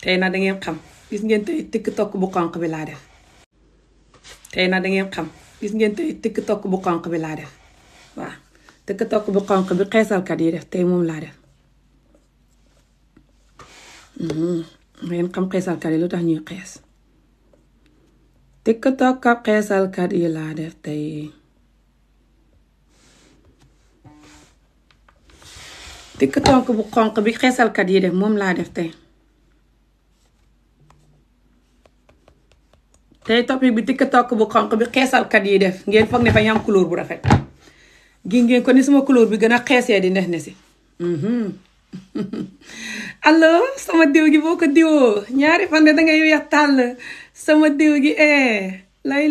tey nag da ngeen xam gis ngeen tey tiktok bu xonq bi laa def tey nag da ngeen xam gis ngeen tey tiktok bu xonq bi laa def waaw tiktok bu xonq bi xeesalkat yi def tey moom laa def ngeen xam xeesalkat yi lu tax ñuy xees tiktok ak xeesalkat yi laa def tey tiktok bu xonq bi xeesalkat yi def moom laa def tey tey topic bi tiktok bu xonq bi xeesalkat yi def ngeen foog ne fa ñu am couleur bu rafet gi ngeen ko ni sama couleur bi gën a xeesee di neex ne si allo sama diw gi boo ko diwoo ñaari fan de dangay weex tàll sama diw gi lay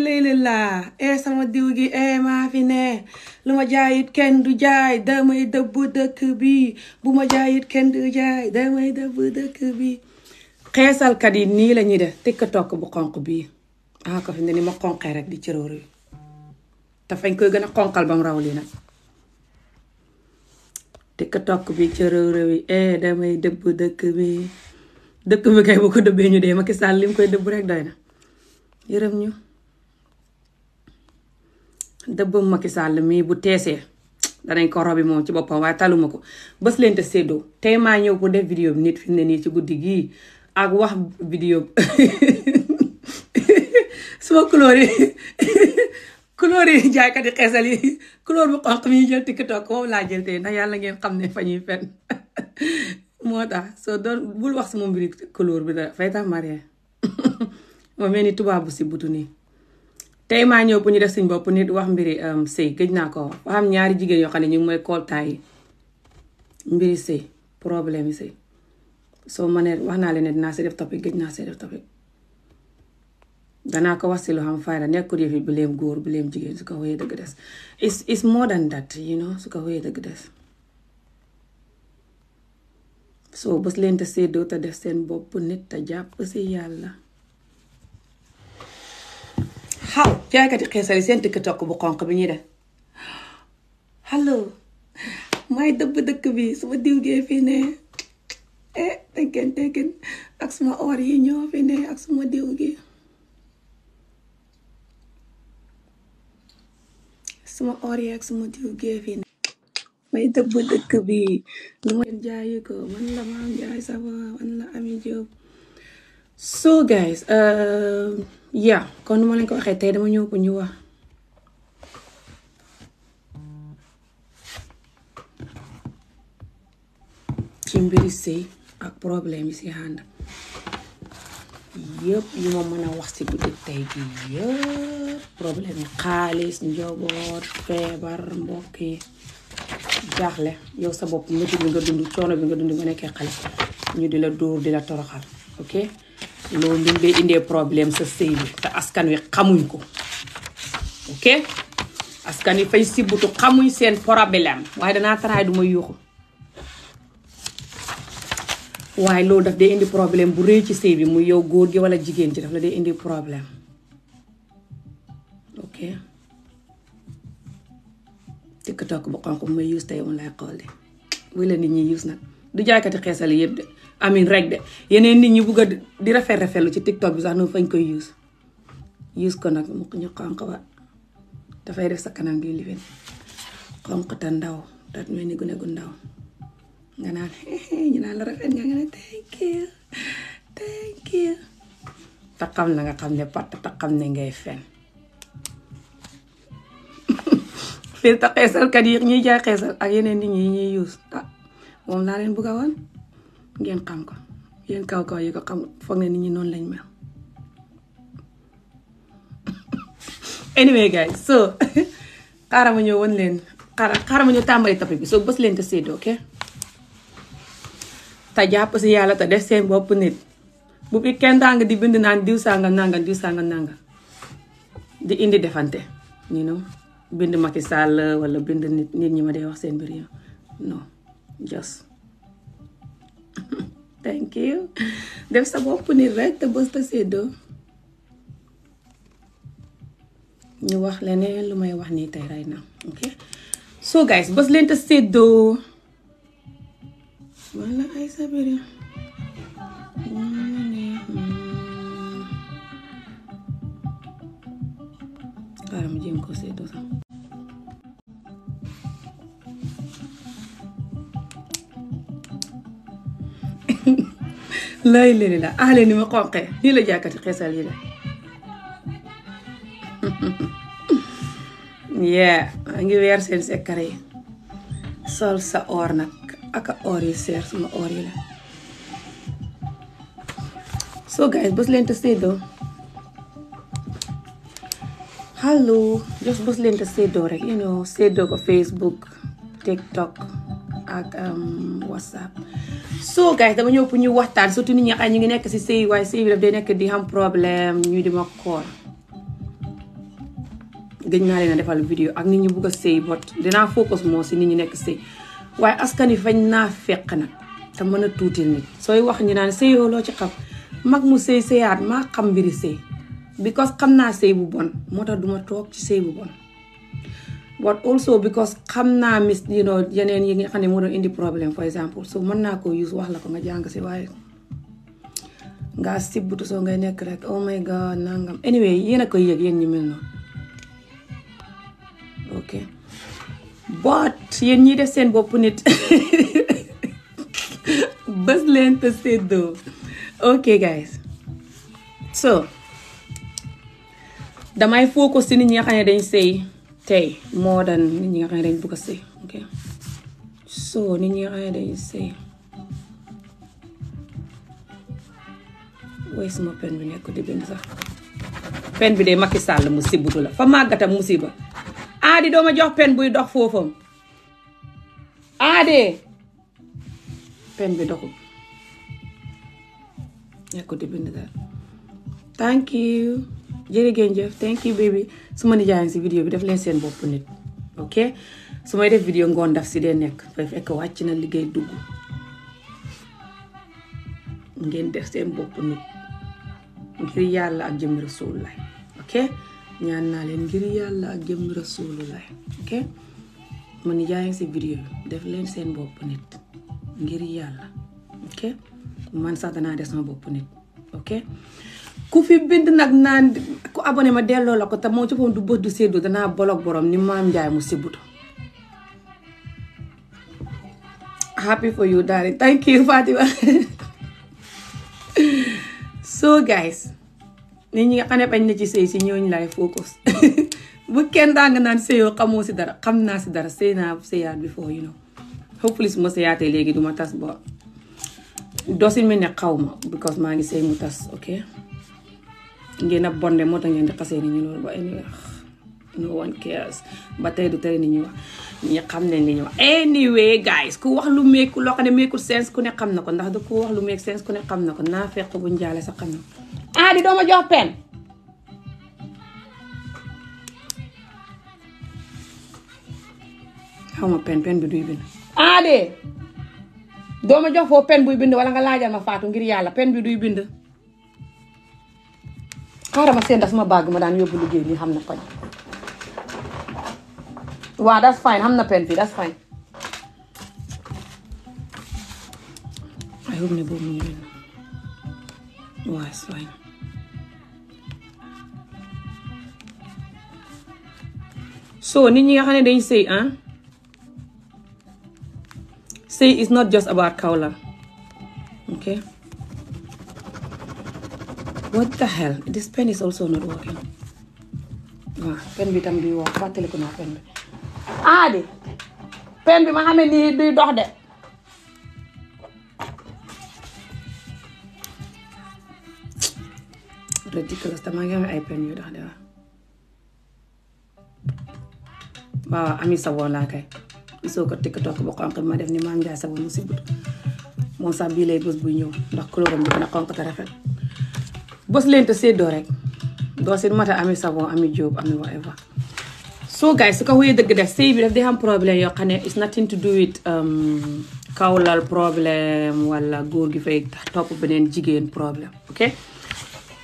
laa sama diw gi maa fi ne lu ma jaayit kenn du jaay damay dëbb dëkk bi bu ma jaayit kenn du jaay damay dëbb dëkk bi xeesalkat yi nii la ñuy def tiktok bu xonq bii ko fi ne ni ma xonqee rek di cëróor yi te fañ koy gën a xonqal ba mu raw lii nag tiktok bi cëróor yi damay dëbb dëkk bi kay bu ko dëbbee ñu dee Macky Sall li mu koy dëbb rek doy na yërëm ñu dëbbam Macky Sall mii bu teesee danañ ko robi moom ci boppam waaye taluma ko bés leen te séddoo tey maa ñëw pour def vidéo bi nit fi mu ne nii ci guddi gii ak wax vidéo suma couleur yi jaaykat yi xeesal yi couleur bu xonq mi ñu jël tiktok moom laa jël tey ndax yàlla ngeen xam ne fa ñuy fen moo tax soo doon bul wax sama mbiri couleur bi da fay tax marié moo mel ni tubaab bu si butu nii tey maa ñëw pour ñu def suñ bopp nit wax mbiri sëy gëj naa ko wax xam ñaari jigéen yoo xam ne ñu ngi mooy kooltaay yi mbiri sëy problème yi sëy soo ma ne wax naa leen ne dinaa si def topic gëj naa si def topic danaa ko wax si loo xam fayda nekkul yëfi bi leem góor bi leem jigéen su ko wéyee dëgg des it's more than that su ko wéyee dëgg des soo bés leen te séddoo te def seen bopp nit te jàpp si yàlla xaw jaaykati xeesal yi seen tiktok bu xonq bi ñuy def allo may dëbb dëkk bi suma diw gee fii ne teggeen ak suma or yi ñoo fi ne ak suma diw gi suma or yi ak suma diw gee fii ne may dëbb dëkk bi lu ma jaayi ko man la maam jaay saba man la Ami Jóob so guys kon nu ma leen ko waxee tey dama ñëw ko ñu wax ci mbiri sëy ak problème yi si ànd yëpp yu ma mën a wax si guddi tey bi yëpp problème yi xaalis njaboot feebar mbokk yi jaaxle yow sa bopp métti bi nga dund coono bi nga dund nga nekkee xale ñu di la dóor di la toroxal ok loolu lim day indee problème sa sëy bi te askan wi xamuñ ko ok askan wi fay sibutu xamuñ seen problème waaye danaa taraay du ma yuuxu waaye loolu daf day indi problème bu rëy ci sëy bi muy yow góor gi wala jigéen ci daf la day indi problème ok tiktok bu xonq bu may use tey moom lay xool de wuy la nit ñi use nag du jaaykati xeesal yëpp de amin rek de yeneen nit ñi bugg a di rafetlu ci tiktok bi sax noonu fañ koy use ko nag mu ñu xonq ba dafay def sa kanam gi lifin xonq te ndaw te mel ni gune gu ndaw nga naan ñu naan la rafet nga ne thank you te xam na nga xam ne pat te xam ne ngay fen fii te xeesalkat yi ñuy jaay xeesal ak yeneen nit ñi ñuy use moom laa leen bëgg a woon ngeen xam ko yéen kaw yi ko xam foog ne nit ñi noonu lañ mel anyway guys so xaaral ma ñëw woon leen xaaral ma ñëw tàmbali topic bi soo bës leen te séddoo ok te jàpp si yàlla te def seen bopp nit bu fi kenn tàng di bind naan diw sàngam nangam diw sàngam nangam di indi defante bind Macky Sall wala bind nit ñi ma dee wax seen mbir yi non just thank you def sa bopp nit rek te bës te séddoo ñu wax leneen lu may wax nii tey right now ok so guys bës leen te séddoo wala ay sabiri xaaral ma jéem ko seetlu sax lay léegi la aale ni ma xonqee nii la jàkkati xeesal yi de yeah maa ngi weer seen sekkare yi sol sa or nag aka or yi seer suma or yi la so guys bës leen te séddoo hello just bës leen te séddoo rek you know séddoo ko Facebook TikTok ak WhatsApp so guys dama ñëw pour ñu waxtaan surtout nit ñi xam ñu ngi nekk ci sëy waaye sëy bi daf day nekk di am problème ñu di ma koor gëj naa leen a defal vidéo ak nit ñi bugg a sëy bot dinaa focus moo ci nit ñi nekk sëy waaye askan wi fañ naa fekk nag te mën a tuutil nit sooy wax ñu naan sëyoo loo ci xam mag mu sëy sëyaat maa xam mbiri sëy because xam naa sëy bu bon moo tax duma toog ci sëy bu bon but also because xam naa mis you know yeneen yi nga xam ne moo doon indi problème for example so mën naa ko use wax la ko nga jàng si waaye nga sibbutu soo ngay nekk rek oh my god nangam anyway yéen a koy yëg yéen ñi mel noonu ok but yéen ñi def seen bopp nit bës leen te séddoo ok guys so damay focus ci nit ñi nga xam ne dañ sëy tey moo dan nit ñi nga xam ne dañ bëgg a sëy ok so nit ñi nga xam ne dañ sëy way suma pen bi nekk di bind sax pen bi de Macky Sall mu sibbutu la fa màggatam musiba aadi dooma jox pen buy dox foofam aadi pen bi doxul nekk di bind daal thank you jërëjëf thank you baby su ma nijaay si vidéo bi def leen seen bopp nit ok su may def vidéo ngoon daf si dee nekk fay fekk wàcc na liggéey dugg ngeen def seen bopp nit ngir yàlla ak jëmmi rasulullah ok ñaan naa leen ngir yàlla ak jëmmi rasulullah ok ma nijaay si vidéo bi def leen seen bopp nit ngir yàlla ok man sax danaa def sama bopp nit ok ku fi bind nag naan ku abonné ma delloo la ko te moo ci foon du bës du séddoo danaa bolog borom ni maam Njaay mu sibbutu happy for you darling thank you Fatima so guys nit ñi nga xam ne bañ na ci sëy si ñooñu lay focus bu kenn daa nga naan sëyoo xamoo si dara xam naa si dara sëy naa sëyaat before you know hopefully su ma sëyaatee léegi duma tas bo dosin mi ne xaw ma because maa ngi sëy mu tas ok ngeen a bonde moo tax ngeen di xasee nit ñi loolu ba anyway no one cares ba tey du tey nit ñi wax ñi xam ne li ñu wax anyway guys ku wax lu meeku loo xam ne meekul sens ku ne xam na ko ndax da ku wax lu meek sens ku ne xam na ko naa fekk bu njaale sa xam na ah di dooma jox pen xaw ma pen bi duy bind ah de dooma jox foofu pen buy bind wala nga laajal ma faatu ngir yàlla pen bi duy bind xaaral ma seen das ma bàgg ma daan yóbbu liggéey nii xam na pañ waaw that's fine xam na pen fii that's fine I hope ne boobu mu ngi bind waaw it's fine so nit ñi nga xam ne dañ sëy sëy is not just about kawla okay what the hell this pen is also not working waaw pen bi tam duy wax fàttaliku naa pen bi aadi pen bi ma xamee nii duy dox de ridiculous dama ngi amee ay pen yu dox de waaw ami savon laa kay gisoo ko TikTok bu xonq ma def ni maam Njaay savon mu si but moom sax bii lay bës buy ñëw ndax couleuram bi gën a xonq te rafet bës leen te séddoo rek doo si mata ami savon ami jóob ami whatever so guys su ko wéyee dëgg def sëy bi daf di am problème yoo xam ne it's nothing to do with kawlal problème wala góor gi fay topp beneen jigéen problème ok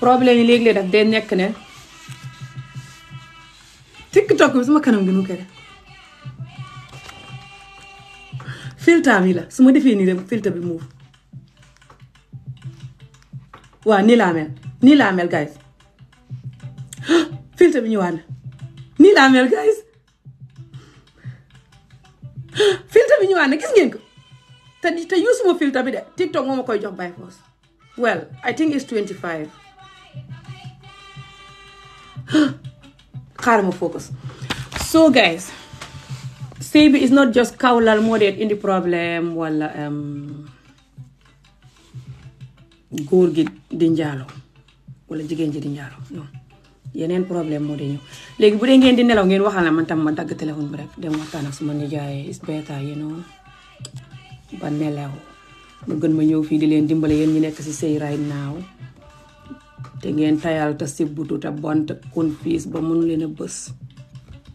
problème yi léegi-léeg daf dee nekk ne TikTok bi sama kanam gi nu koy def filtre yi la su ma defee nii rek filtre bi muuf waaw nii laa mel guys filtre bi ñëwaat na nii laa mel guys filtre bi ñëwaat na gis ngeen ko te usuma filtre bi de TikTok moo ma koy jox by force well I think it's 25 xaaral ma focus so guys sëy bi is not just kawlal moo dee indi problème wala góor gi di njaaloo wala jigéen ji di njaaloo non yeneen problème moo dee ñëw léegi bu dee ngeen di nelaw ngeen waxal na man tam ma dagg téléphone bi rek dem waxtaan ak suma nijaay is better you know ba nelaw mu gën ma ñëw fii di leen dimbale yéen ñi nekk ci sëy right now te ngeen tayal te sibbutu te bon te confuse ba mënu leen a bës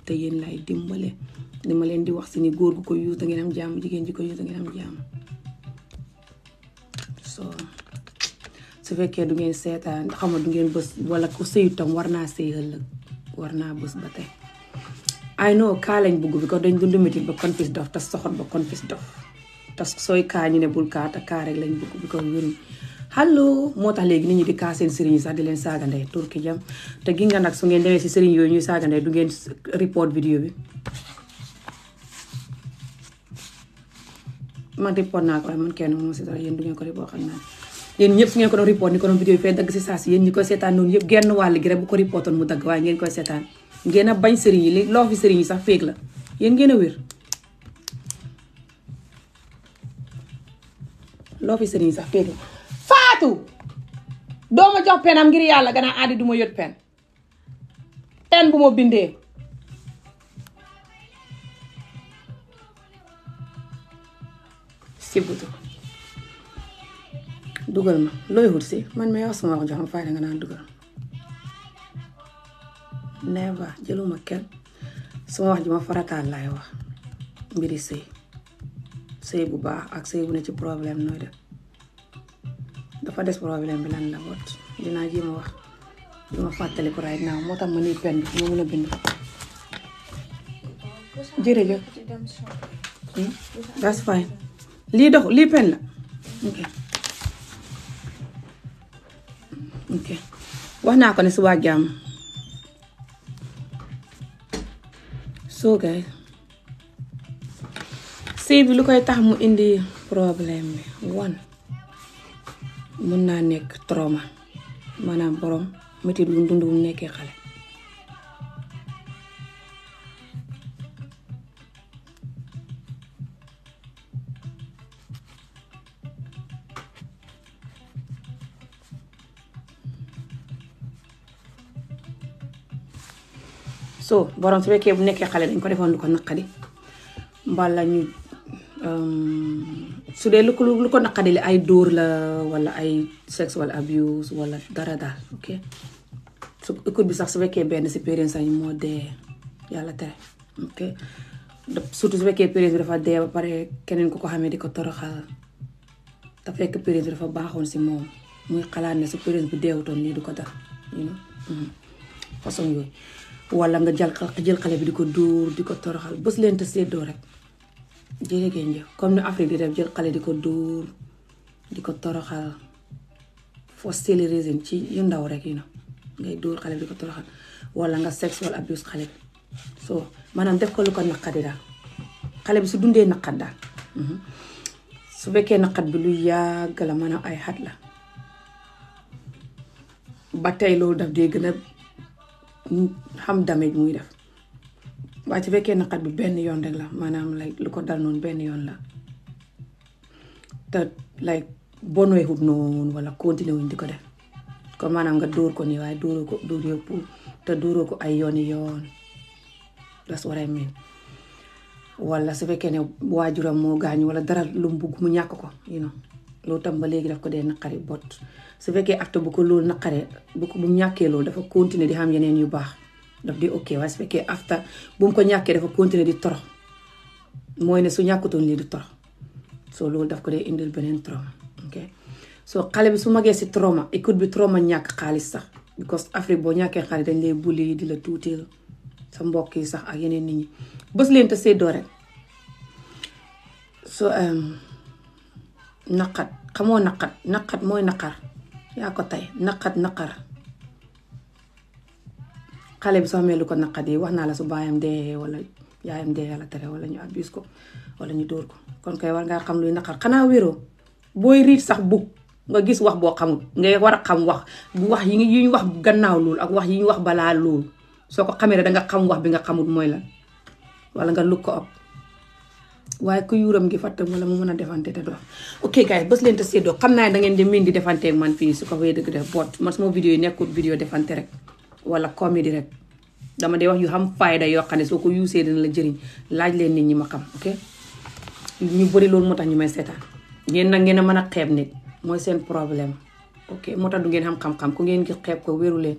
te yéen lay dimbale li ma leen di wax si ni góor gu ko yuus da ngeen am jàmm jigéen ji ko yuus da ngeen am jàmm so su fekkee du ngeen seetaan xam nga du ngeen bës wala ku sëyu tam war naa sëy ëllëg war naa bës ba tey I know kaa lañ bugg bi ko dañ dund métit ba confuse dof te soxot ba confuse dof te sooy kaa ñu ne bul kaa te kaa rek lañ bugg bi ko wéruñ allo moo tax léegi nit ñi di kaa seen sëriñ yi sax di leen saaga ndey turki jam te gi nga nag su ngeen demee si sëriñ yooyu ñuy saaga ndey du ngeen report vidéo bi man report naa ko waaye man kenn moom si dara yéen du ngeen ko report xam naa yéen ñëpp su ngeen ko doon report ni ko doon vidéo bi fay dagg si saa si yéen ñi koy seetaan noonu yëpp genn wàll gi rek bu ko reportoon mu dagg waaye ngeen koy seetaan ngeen a bañ sëriñ yi loo fi sëriñ yi sax féeg la yéen ngeen a wér loo fi sëriñ yi sax féeg la Fatou doo ma jox penam ngir yàlla gannaaw aadi du ma yot pen bu ma bindee sibutu dugal ma looy wut si man may wax sama wax jox ma fayda nga naan dugal never jëluma kenn sama wax ji ma farataal laay wax mbiri sëy bu baax ak sëy bu ne ci problème nooy def dafa des problème bi lan la wot dinaa jéem a wax li ma fàttali ko right now moo tax ma nii pen bi moo mën a bind jërëjëf that's fine lii pen la ok wax naa ko ne suba jàmm so guys sëy bi lu koy tax mu indi problème bi mun naa nekk trauma maanaam borom métit lu dund bu nekkee xale so borom su fekkee bu nekkee xale dañ ko defoon lu ko naqadi mbala ñu su dee lu ko naqadi li ay dóor la wala ay sexual abuse wala dara daal ok su écoute bi sax su fekkee benn si parents sañ moo dee yàlla tere ok surtout su fekkee parents bi dafa dee ba pare keneen ku ko xamee di ko toroxal te fekk parents bi dafa baaxoon si moom muy xalaat ne su parents bi deewutoon lii du ko dara you know façon yooyu wala nga jël xale bi di ko dóor di ko toroxal bés leen te seddoo rek jërëgéen jëf comme ni Afrique di def jël xale di ko dóor di ko toroxal for silly reason ci yu ndaw rek you know ngay dóor xale bi di ko toroxal wala nga sexual abuse xale bi so maanaam def ko lu ko naqadi daal xale bi su dundee naqat daal su fekkee naqat bi lu yàgg la maanaam ay xat la ba tey loolu daf dee gën a xam damage muy def waaye su fekkee naqat bi benn yoon rek la maanaam like lu ko dal noonu benn yoon la te like bonwee xut noonu wala continuer wuñ di ko def kon maanaam nga dóor ko nii waaye dóoroo ko dóor yëpp te dóoroo ko ay yooni yoon that's what I mean wala su fekkee ne waajuram moo gaañu wala dara lu mu bugg mu ñàkk ko you know loolu tam ba léegi daf ko dee naqari bot su fekkee acte bu ko loolu naqaree bu mu ñàkkee loolu dafa continuer di xam yeneen yu baax daf di ok waaye su fekkee after bu mu ko ñàkkee dafa continuer di torox mooy ne su ñàkkutoon lii di torox so loolu daf ko dee indil beneen trauma ok so xale bi su magee si trauma écoute bi trauma ñàkk xaalis sax because Afrique boo ñàkkee xaalis dañ lay bulli di la tuutil sa mbokk yi sax ak yeneen nit ñi bés leen te seddoo rek so naqat xamoo naqat mooy naqar yaa ko tey naqar xale bi soo xamee lu ko naqat yi wax naa la su baayam dee wala yaayam dee yàlla tere wala ñu abuse ko wala ñu dóor ko kon kay war ngaa xam luy naqar xanaa wéroo booy riit sax bug nga gis wax boo xamul ngay war a xam wax yi ñu wax gannaaw loolu ak wax yi ñu wax balaa loolu soo ko xamee danga xam wax bi nga xamul mooy lan wala nga look ko up waaye ku yuuram gi fàtte wala mu mën a defante te doo ok guys bës leen te séddoo xam naa da ngeen di min di defanteeg man fii su ko fay dëgg def bot man sama vidéo yi nekkul vidéo defante rek wala comédie rek dama dee wax yu xam fayda yoo xam ne soo ko yuusee dina la jëriñ laaj leen nit ñi ma xam ok ñu bëri loolu moo tax ñu may seetaan ngeen nag ngeen a mën a xeeb nit mooy seen problème ok moo tax du ngeen xam-xam ku ngeen gi xeeb ko wéru leen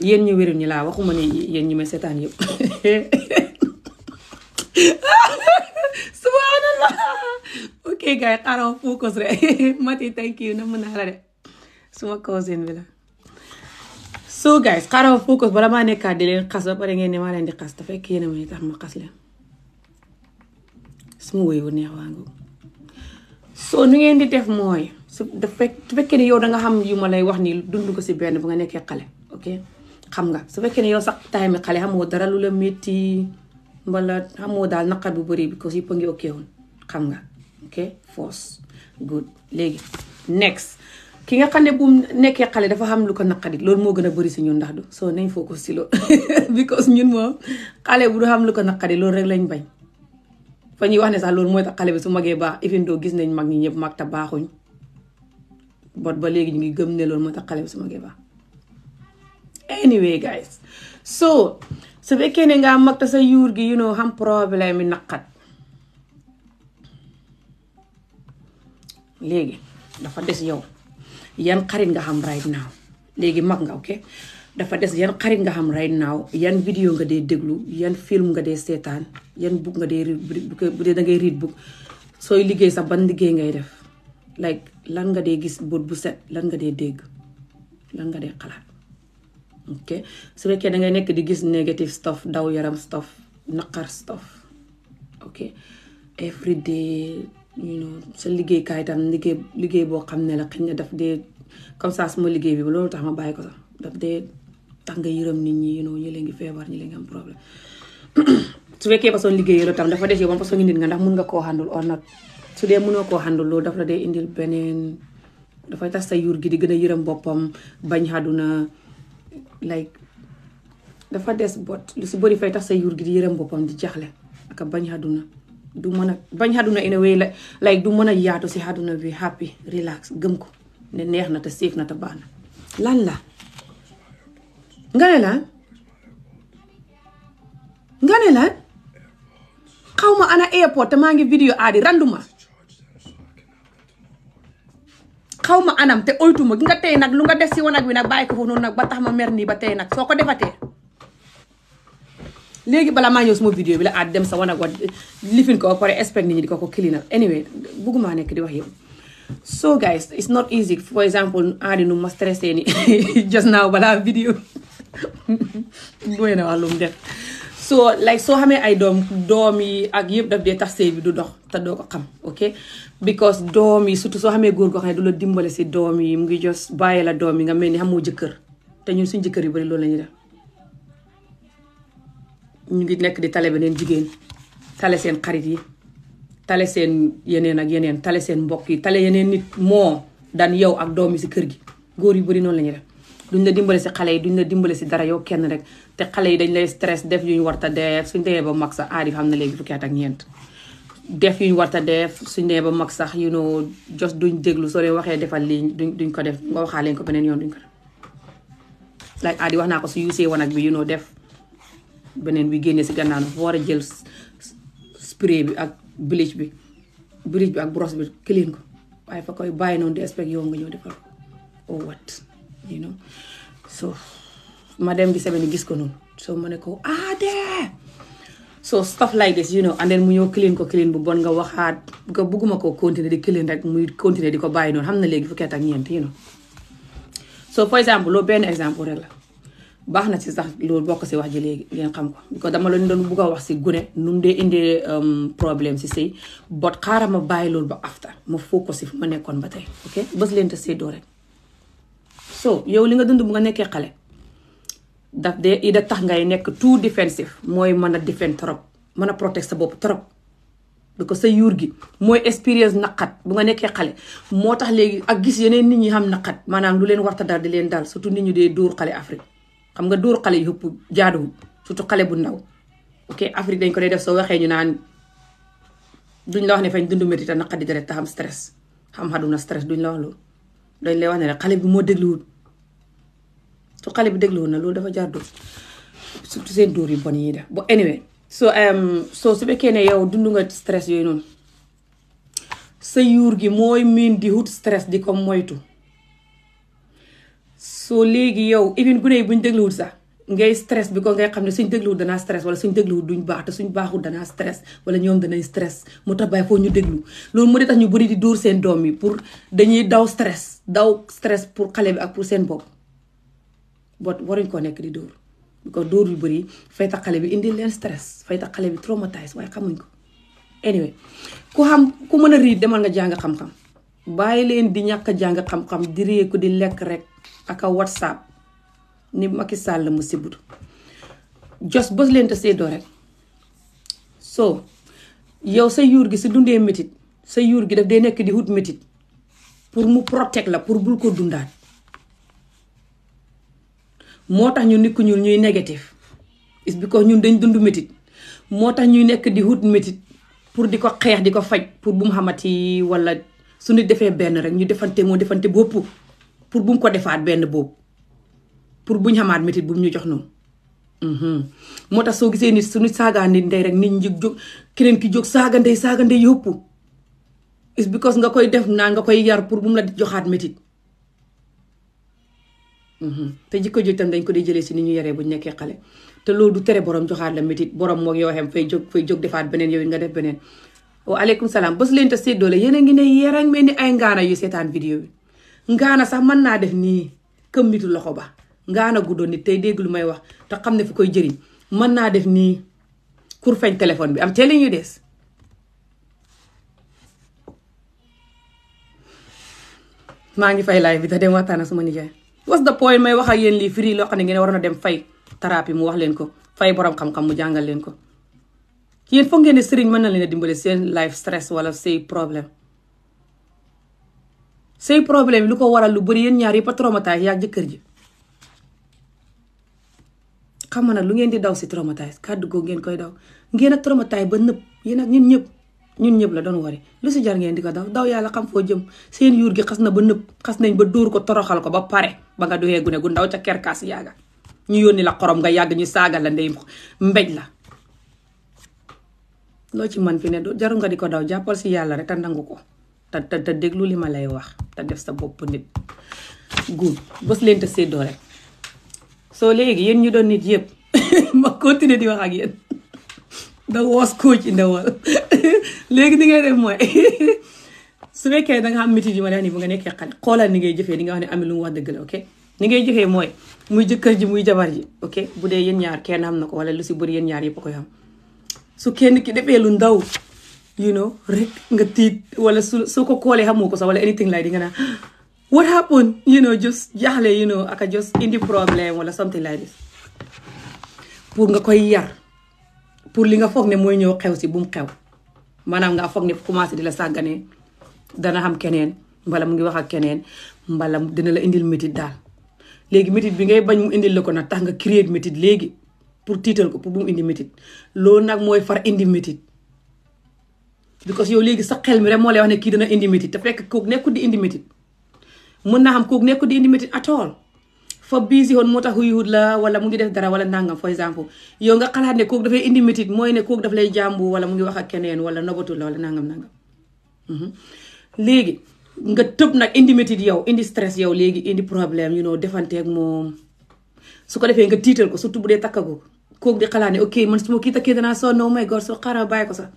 yéen ñu wéru ñi laa waxuma ne yéen ñi may seetaan yëpp subhanallah ok gars yi xaaral focus rek Mati thank you na mën naa la de suma cousin bi la so guys xaaral focus bala maa nekkaat di leen xas ba pare ngeen ne maa leen di xas te fekk yéen a may tax ma xas leen suma woy wu neex waa nga so nu ngeen di def mooy su fekkee ne yow danga xam yu ma lay wax ni dund ko si benn bu nga nekkee xale ok xam nga su fekkee ne yow sax time xale xamoo dara lu la métti mbala xamoo daal naqar bu bëri because yëpp a ngi ok woon xam nga ok force good léegi next ki nga xam ne bu nekkee xale dafa xam lu ko naqari loolu moo gën a bëri si ñun ndax du soo nañ focus si loolu because ñun moom xale bu du xam lu ko naqari loolu rek lañ bañ fa ñuy wax ne sax loolu mooy tax xale bi su magee baax even doo gis nañ mag ñi ñëpp mag te baaxuñ bot ba léegi ñu ngi gëm ne loolu mooy tax xale bi su magee baax anyway guys so su fekkee ne nga mag te sa yuur gi xam problème yi naqat léegi dafa des yow yan xarit nga xam right now léegi mag nga ok dafa des yan xarit nga xam right now yan vidéo nga dee déglu yan film nga dee seetaan yan book nga dee bu dee dangay read book sooy liggéey sax ban liggéey ngay def like lan nga dee gis bët bu set lan nga dee dégg lan nga dee xalaat ok su fekkee dangay nekk di gis negative stuff daw yaram stuff naqar stuff ok every day sa liggéeykaay tam liggéey boo xam ne la xëy na daf dee comme ça suma liggéey bi loolu tax ma bàyyi ko sax daf dee tax nga yërëm nit ñi ñi leen ngi feebar ñi leen ngi am problème su fekkee façon liggéey la tam dafa des yow ban façon nit nga ndax mun nga koo handle or not su dee mënoo koo handle loolu daf la dee indil beneen dafay tax sa yuur gi di gën a yërëm boppam bañ àdduna like dafa des bot lu si bëri fay tax sa yuur gi di yërëm boppam di jaxle ak bañ àdduna du mën a bañ àdduna in a way like du mën a yaatu si àdduna bi happy relax gëm ko ne neex na te safe na te baax na lan la nga ne lan xaw ma ana airport te maa ngi vidéo aadi randuma xaw ma anam te oytuma gi nga tey nag lu nga def si wanag wi nag bàyyi ko foofu noonu nag ba tax ma mer nii ba tey nag soo ko defatee léegi balaa maa ñëw suma vidéo bi la aad dem sa wanag wa lifin ko ba pare expect nit ñi di ko cleanal anyway bëgguma nekk di wax yëpp so guys it's not easy for example aadi nu ma stressé ni just now balaa vidéo booy na wax lu mu def so like soo xamee ay doom yi ak yëpp daf dee tax sëy bi du dox te doo ko xam ok because doom yi surtout soo xamee góor goo xam ne du la dimbale si doom yi mu ngi just bàyyi la doom yi nga mel ni xamoo jëkkër te ñun suñ jëkkër yu bari loolu la ñuy def ñu ngi nekk di tale beneen jigéen tale seen xarit yi tale seen yeneen ak yeneen tale seen mbokk yi tale yeneen nit moo daan yow ak doom yi si kër gi góor yu bari noonu la ñuy def duñ la dimbale si xale yi duñ la dimbale si dara yow kenn rek te xale yi dañ lay stress def yu ñu warta def suñ demee ba mag sax aadi xam na léegi fukki at ak ñeent def yu ñu warta def suñ demee ba mag sax just duñ déglu soo leen waxee defal lii duñ ko def nga waxaa leen ko beneen yoon duñ ko def like aadi wax naa ko su yuusee wanag bi def beneen bi génnee si gannaaw dafa war a jël spray bi ak bleach bi ak brosse bi clean ko waaye fa koy bàyyi noonu di expect yow nga ñëw defal ko what so ma dem di semaine gis ko noonu so ma ne ko so stuff like this and then mu ñëw clean ko clean bu bon nga waxaat nga bugguma ko continuer di clean rek muy continuer di ko bàyyi noonu xam na léegi fukki at ak ñeent so for exemple loolu benn exemple rek la baax na ci sax loolu bokk si wax ji léegi ngeen xam ko because dama leen doon bugg a wax si gune nu mu dee indee problème si sëy but xaaral ma bàyyi loolu ba after ma focus si fu ma nekkoon ba tey ok bës leen te séddoo rek so yow li nga dund bu nga nekkee xale daf dee ida tax ngay nekk too defensive mooy mën a defend trop mën a protect sa bopp trop because sa yuur gi mooy expérience naqat bu nga nekkee xale moo tax léegi ak gis yeneen nit ñi xam naqat maanaam lu leen warta dal di leen daal surtout nit ñu dee dóor xale Afrique xam nga dóor xale yi yëpp jaaduwul surtout xale bu ndaw ok Afrique dañ ko dee def soo waxee ñu naan duñ la wax ne fañ dund métti te naqat di deret te xam stress xam xaduna stress duñ la wax loolu dañ lay wax ne rek xale bi moo dégluwul su xale bi dégluwul na loolu dafa jaar dóor surtout seen dóor yu bon yi def bo anyway so su fekkee ne yow dund nga stress yooyu noonu sa yuur gi mooy miin di wut stress di ko moytu soo léegi yow even gune yi buñ dégluwul sax ngay stress bi ko ngay xam ne suñ dégluwul danaa stress wala suñ dégluwul duñ baax te suñ baaxul danaa stress wala ñoom danay stress mu tax bàyyi foofu ñu déglu loolu moo di tax ñu bëri di dóor seen doom yi pour dañuy daw stress pour xale bi ak pour seen bopp bot waruñ koo nekk di dóor because dóor yu bëri fay tax xale bi indi leen stress fay tax xale bi traumatise waaye xamuñ ko anyway ku mën a riit demal nga jàng xam-xam bàyyi leen di ñàkk a jàng xam-xam di réeku di lekk rek ak a whatsapp ni Macky Sall mu sibbutu jos bës leen te seddoo rek so yow sa yuur gi si dundee métit sa yuur gi daf dee nekk di wut métit pour mu protect la pour bul ko dundaat moo tax ñu nit ku ñuul ñuy négatif is because ñun dañ dund métit moo tax ñuy nekk di wut métit pour di ko xeex di ko faj pour bu mu xamati wala su nit defee benn rek ñu defante bopp pour bu mu ko defaat benn boobu pour buñ xamaat métit bu mu ñu jox noonu moo tax soo gisee nit su nit saagaa nit ndey rek nit ñi jóg keneen ki jóg saaga ndey yëpp is because nga koy def naa nga koy yar pour bu mu la joxaat métit te jikko joj tam dañ ko di jëlee si ni ñu yaree bu ñu nekkee xale te loolu du tere borom joxaat la métit borom moog yoo xam fay jóg defaat beneen yow nga def beneen waaleykum salaam bés leen te séddoole yéen a ngi ne yeerang mel ni ay ngaana yu seetaan vidéo bi ngaana sax mën naa def nii këm nitu loxo ba ngaana guddoon nit tey dégg lu may wax te xam ne fu koy jëriñ mën naa def nii kur feñ téléphone bi am telling you des maa ngi fay live bi te dem waxtaan ak suma nijaay what's the point may wax ak yéen lii free loo xam ne ngeen waroon a dem fay thérapie mu wax leen ko fay borom xam-xam mu jàngal leen ko yéen foog ngeen ne sëriñ mën na leen a dimbale seen life stress wala say problème lu ko waral lu bëri yéen ñaar yëpp a traumatise yaa jëkkër ji xam nga nag lu ngeen di daw si traumatise kàddu googu ngeen koy daw ngeen a traumatise ba nëpp yéen ak ñun ñëpp la doon wari lu si jar ngeen di ko daw yàlla xam foo jëm seen yuur gi xas na ba nëpp xas nañ ba dóor ko toroxal ko ba pare ba nga doxee gune gu ndaw ca kerkaas yàgga ñu yónni la xorom nga yàgg ñu saaga la ndey mbéj la loo ci man fi ne jaru nga di ko daw jàppal si yàlla rek te nangu ko te déglu li ma lay wax te def sa bopp nit guud bës leen te séddoo rek soo léegi yéen ñu doon nit yëpp ma continuer di wax ak yéen the worst coach in the world léegi ni ngay def mooy su fekkee da nga xam métit yi ma def nii bu nga nekkee xale xoolal ni ngay jëfee di nga wax ne ami lu mu wax dëgg la ok ni ngay jëfee mooy muy jëkkër ji muy jabar ji ok bu dee yéen ñaar kenn xam na ko wala lu si bëri yéen ñaar yëpp a koy xam su kenn ki defee lu ndaw rek nga tiit wala soo ko koolee xamoo ko sax wala anything like di nga naan what happened just jaaxle aka just indi problème wala something like this pour nga koy yar pour li nga foog ne mooy ñëw xew si bu mu xew maanaam nga foog ne commencé di la sàgganee dana xam keneen mbala mu ngi wax ak keneen mbala dina la indil métit daal léegi métit bi ngay bañ mu indil la ko nag tax nga créer métit léegi pour tiital ko pour bu mu indi métit loolu nag mooy far indi métit because yow léegi sa xel mi rek moo lay wax ne kii dana indi métit te fekk kooku nekkul di indi métit mën naa xam kooku nekkul di indi métit at all fa busy woon moo tax huyut la wala mu ngi def dara wala nangam for exemple yow nga xalaat ne kooku dafay indi métit mooy ne kooku daf lay jàmbu wala mu ngi wax ak keneen wala nobatu la wala nangam léegi nga tëb nag indi métit yow indi stress yow léegi indi problème defanteeg moom su ko defee nga tiital ko surtout bu dee takkagu kooku di xalaat ne ok man su ma kii takkee danaa sonn oh my god soo xaaral bàyyi ko sax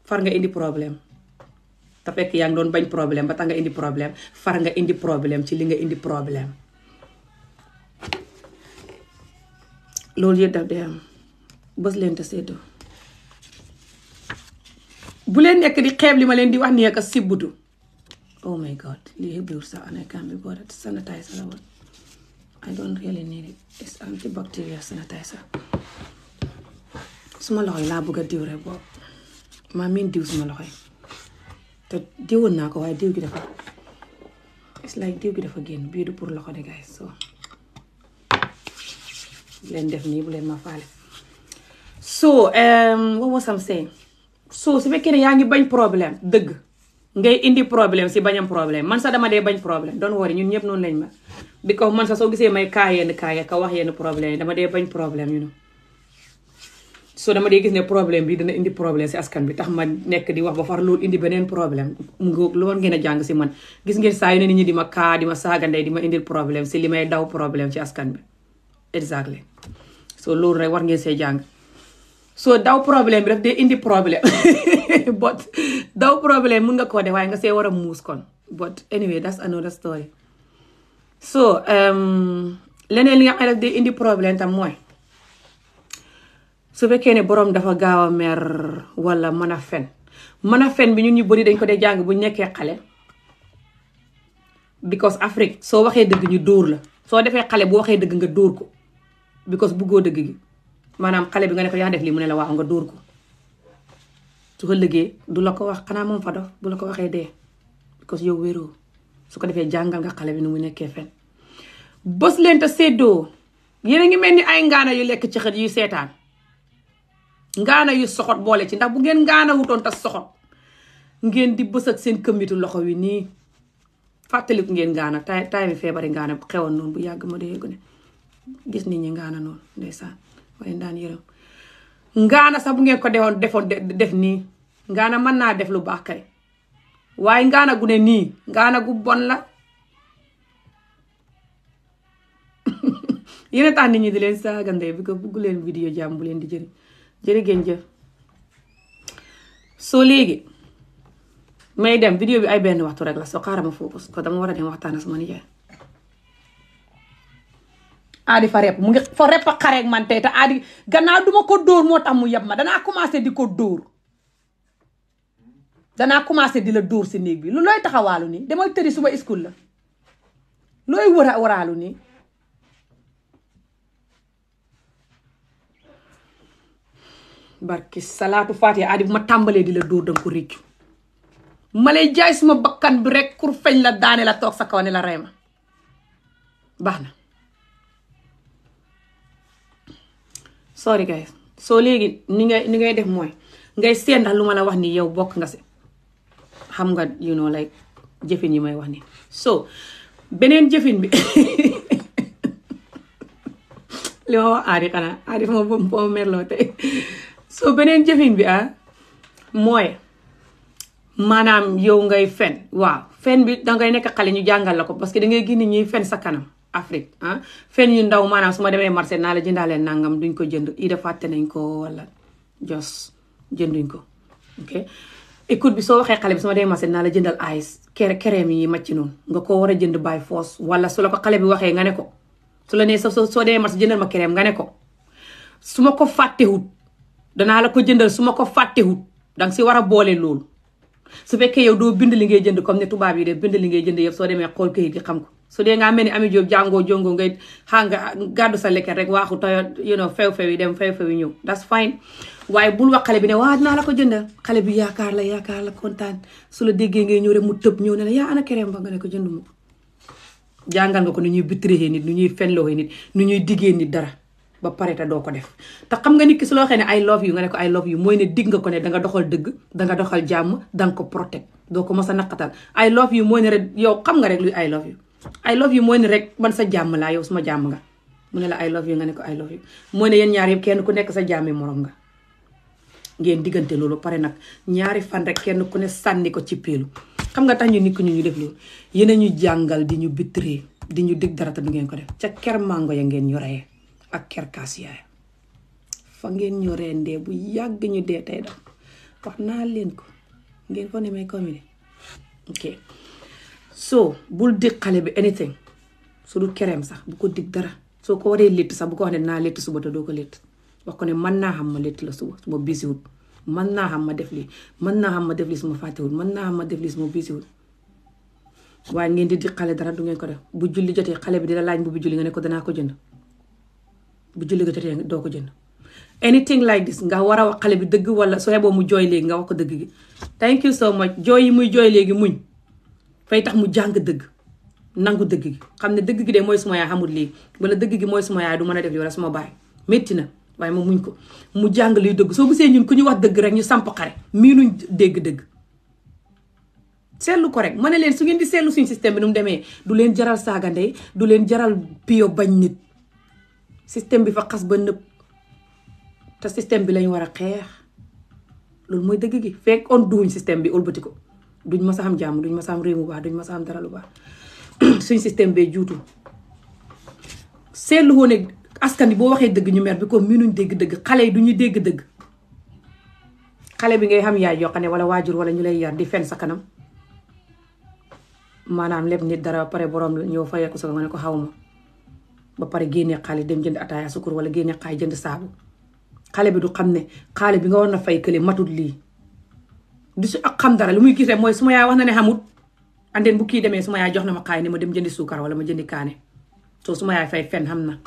far nga indi problème te fekk yaa ngi doon bañ problème ba tax nga indi problème far nga indi problème ci li nga indi problème loolu yëpp daf dee am bës leen te seddoo bu leen nekk di xeeb li ma leen di wax nii ak a sibbutu oh my god lii yëpp biwul sax ana kan bi boo sanitize la woon I don't really need it. It's antibacterial sanitizer. Suma loxo yi laa bëgg a diw rek boobu maa miin diw suma loxo yi te diwoon naa ko waaye diw gi dafa it's like diw gi dafa génn bii du pour loxo de guys so bu leen def nii bu leen ma faale. So what was I saying? So su fekkee ne yaa ngi bañ problème dëgg ngay indi problème si bañam problème man sax dama dee bañ problème don't worry ñun ñëpp noonu lañ ma because man sax soo gisee may yenn ka wax yenn problème yi dama dee bañ problème you know so dama dee gis ne problème bi dina indi problème si askan bi tax ma nekk di wax ba far loolu indi beneen problème lu war ngeen a jàng si man gis ngeen saa yu ne nit ñi di ma di ma saaga ndey di ma indil problème si li may daw problème ci askan bi exactly so loolu rek war ngeen see jàng so daw problème bi daf dee indi problème but daw problème mun nga koo def waaye nga see war a muus kon but anyway that's another story so leneen li nga xam ne daf dee indi problème tam mooy su fekkee ne borom dafa gaaw a mer wala mën a fen bi ñun ñu bëri dañ ko dee jàng bu ñu nekkee xale because Afrique soo waxee dëgg ñu dóor la soo defee xale bu waxee dëgg nga dóor ko because buggoo dëgg gi maanaam xale bi nga ne ko yaa def lii mu ne la waaw nga dóor ko su ko liggéey du la ko wax xanaa moom fa dof bu la ko waxee dee because yow wéroo su ko defee jàngal nga xale bi nu mu nekkee fen bës leen te séddoo yéen a ngi mel ni ay ngaana yu lekk ci xët yuy seetaan ngaana yu soxot boole ci ndax bu ngeen ngaana wutoon te soxot ngeen di bës ak seen këmmitu loxo wi nii fàttaliku ngeen ngaana tay mi feebari ngaana xewoon noonu bu yàgg ma dee gune gis nit ñi ngaana noonu ndeysaan ma leen daan yërëm ngaana sax bu ngeen ko def nii ngaana mën naa def lu baax kay waaye ngaana gu ne nii ngaana gu bon la yéen a tax nit ñi di leen saaga ndey bi ko bugg leen vidéo jàmm bu leen di jërë ngeen jëf soo léegi may dem vidéo bi ay benn waxtu rek la soo xaaral ma focus ko dama war a dem waxtaan sama nijaay aadi fa repp mu ngi fa repp a xareeg man tey te aadi gannaaw duma ko dóor moo tax mu yeb ma danaa commencé di ko dóor danaa commencé di la dóor si néeg bi lu looy taxawaalu nii demal tëri suba school la looy waraalu nii barki salaatu faatiha aadi bu ma tàmbalee di la dóor danga ko réccu ma lay jaay suma bakkan bi rek kur feñ la daane la toog sa kaw ne la rey ma baax na sorry guys soo léegi ni ngay def mooy ngay seet ndax lu ma la wax ni yow bokk nga si xam nga you know like jëfin yi may wax ni so beneen jëfin bi li ma wax aadi xanaa aadi moo merloo tey so beneen jëfin bi mooy maanaam yow ngay fen waaw fen bi dangay nekk xale ñu jàngal la ko parce que dangay gis nit ñuy fen sa kanam Afrique fen yu ndaw maanaam su ma demee marché naa la jëndaaleen nangam duñ ko jënd ida fàtte nañ ko wala jos jënduñ ko ok écoute bi soo waxee xale bi su ma demee marché naa la jëndal ice kereem yi màcc noonu nga ko war a jënd by force wala su la ko xale bi waxee nga ne ko su la nee soo demee marché jëndal ma kereem nga ne ko su ma ko fàttewut danaa la ko jëndal su ma ko fàttewut danga si war a boole loolu su fekkee yow doo bind li ngay jënd comme ne tubaab yi de bind li ngay jënd yëpp soo demee xool kayit gi xam ko su dee ngaa mel ni Ami Jóob jàngoo jongo ngay nga gàddu sa lekket rek waaxu toyo few-few yi dem few-few yi ñëw that's fine waaye bul wax xale bi ne waa dinaa la ko jëndal xale bi yaakaar la kontaan su la déggee ngay ñëw rek mu tëb ñëw ne la yaa ana kereem ba nga ne ko jënduma ko jàngal nga ko nu ñuy bitiree nit nu ñuy fenloo nit nu ñuy diggee nit dara ba pare te doo ko def te xam nga nit ki su la waxee ne I love you nga ne ko I love you mooy ne digg nga ko ne danga doxal dëgg danga doxal jàmm danga ko protect doo ko mos a naqatal I love you mooy ne rek yow xam nga rek luy I love you I love you mooy ne rek man sa jàmm laa yow suma jàmm nga mu ne la I love you nga ne ko I love you mooy ne yéen ñaar yëpp kenn ku nekk sa jàmmi morom nga ngeen diggante loolu pare nag ñaari fan rek kenn ku ne sànni ko ci peelu xam nga tax ñu nit ñu def loolu yéen a ñu jàngal di ñu bitree di ñu dig dara te du ngeen ko def ca ker mango ya ngeen ñu reyee ak ker kaas yaay fa ngeen ñu rendee bu yàgg ñu dee tey dam wax naa leen ko ngeen fa ne may commune ok so bul dig xale bi anything su du kereem sax bu ko dig dara soo ko waree létt sax bu ko wax ne naa létt suba te doo ko létt wax ko ne mën naa xam ma létt la suba su ma bisiwut mën naa xam ma def lii mën naa xam ma def lii su ma fàttewut mën naa xam ma def lii su ma bisiwut waaye ngeen di xale dara du ngeen ko def bu julli jotee xale bi dina laaj bu julli nga ne ko danaa ko jënd bu julli ga jotee doo ko jënd anything like this nga war a wax xale bi dëgg wala soo yeboo mu jooy léegi nga wax ko dëgg gi thank you so much jooy yi muy jooy léegi muñ fay tax mu jàng dëgg nangu dëgg gi xam ne dëgg gi de mooy suma yaay xamul lii wala dëgg gi mooy suma yaay du mën a def lii wala suma baay métti na waaye ma muñ ko mu jàng liy dëgg soo gisee ñun ku ñu wax dëgg rek ñu samp xare miinuñ dégg-dëgg seetlu ko rek ma ne leen su ngeen di seetlu suñu système bi nu mu demee du leen jaral saaga ndey du leen jaral piyo bañ nit système bi fa xas ba nëpp te système bi lañ war a xeex loolu mooy dëgg gi fekk on duuñ système bi ëlbati ko duñ ma sa xam jàmm duñ ma sa xam réew mu baax duñ ma sa xam dara lu baax suñ système bee juutu seetlu woon ne askan bi boo waxee dëgg ñu mer bi ko miinuñ dégg-dëgg xale yi du ñu dégg-dëgg xale bi ngay xam yaay yoo xam ne wala waajur wala ñu lay yar di fen sa kanam maanaam lépp nit dara ba pare borom ñëw fayeeku sa nga ne ko xaw ma ba pare génnee xaalis dem jënd ataaya sukur wala génnee xaalis jënd saabu xale bi du xam ne xaalis bi nga war na fay kële matut lii du si ak xam dara lu muy gis rek mooy suma yaay wax na ne xamut andeen bu kii demee suma yaay jox na ma xaalis ne ma dem jëndi suukar wala ma jëndi kaane soo suma yaay fay fen xam na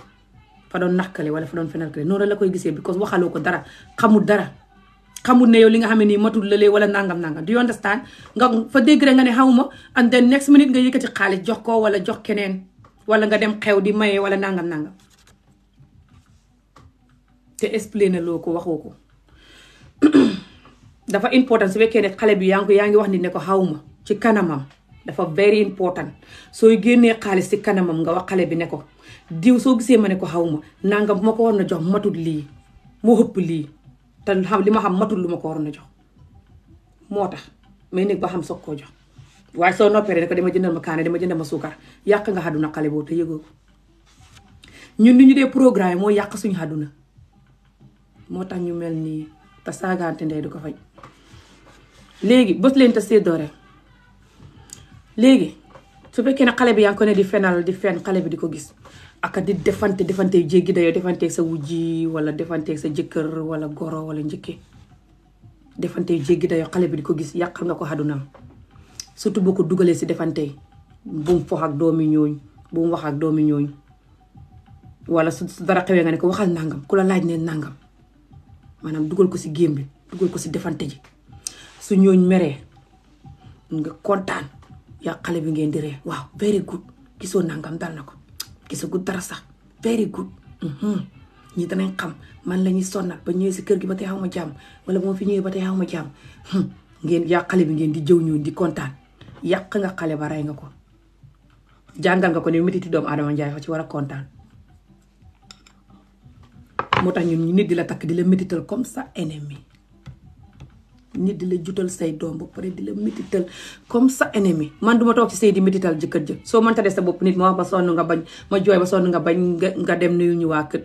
fa doon naxkale wala fa doon fenal kale noonu la koy gisee because waxaloo ko dara xamul dara xamul ne yow li nga xam ne nii matul lëlee wala nangam do you understand nga fa dégg rek nga ne xawma and then next minute nga yëkkati xaalis jox ko wala jox keneen wala nga dem xew di maye wala nangam te expliqué loo ko waxoo ko dafa important su fekkee ne xale bi yaa ngi wax nit ne ko xawma ci kanamam dafa very important sooy génnee xaalis ci kanamam nga wax xale bi ne ko diw soo gisee ma ne ko xawma nangam bu ma ko war na jox matul lii moo ëpp lii te xam li ma xam matul lu ma ko war na jox moo tax mais nekk ba xam soog koo jox waaye soo noppee ne ko dama jëndal ma kaane dama jëndal ma suukar yàq nga xaduna xale boobu te yëgoo ko ñun ni ñu dee programme moo yàq suñu xaduna moo tax ñu mel nii te saagaante ndey du ko faj léegi bës leen te séddoo rek léegi su fekkee ne xale bi yaa ngi ko ne di fenal di fen xale bi di ko gis aka di defante jéggi dayoo defanteeg sa wujji wala defanteeg sa jëkkër wala goro wala njëkke defante jéggi dayoo xale bi di ko gis yàqal nga ko xadunam surtout boo ko dugalee si defante bu mu fox ak doomi ñooñ bu mu wax ak doomi ñooñ wala su dara xewee nga ne ko waxal nangam ku la laaj ne nangam maanaam dugal ko si géem bi dugal ko si defante ji su ñooñ meree nga kontaan yaa xale bi ngeen di ree waaw very good gisoo nangam dal na ko gisagul dara sax very good ñi danañ xam man la ñuy sonnal ba ñëwee si kër gi ba tey xaw ma jàmm wala moo fi ñëwee ba tey xaw ma jàmm ngeen yaa xale bi ngeen di jëw ñoon di kontaan yàq nga xale ba rey nga ko jàngal nga ko ne metiti doomu Adama Njaay fa ci war a kontaan moo tax ñun nit di la takk di la métital comme ça ennemi nit di la jutal say doom ba pare di la métital comme ça ennemi man duma toog ci say di métital jëkkër jë soo mënta des sa bopp nit ma wax ba sonn nga bañ ma jooy ba sonn nga bañ nga dem nuyu ñu waa kër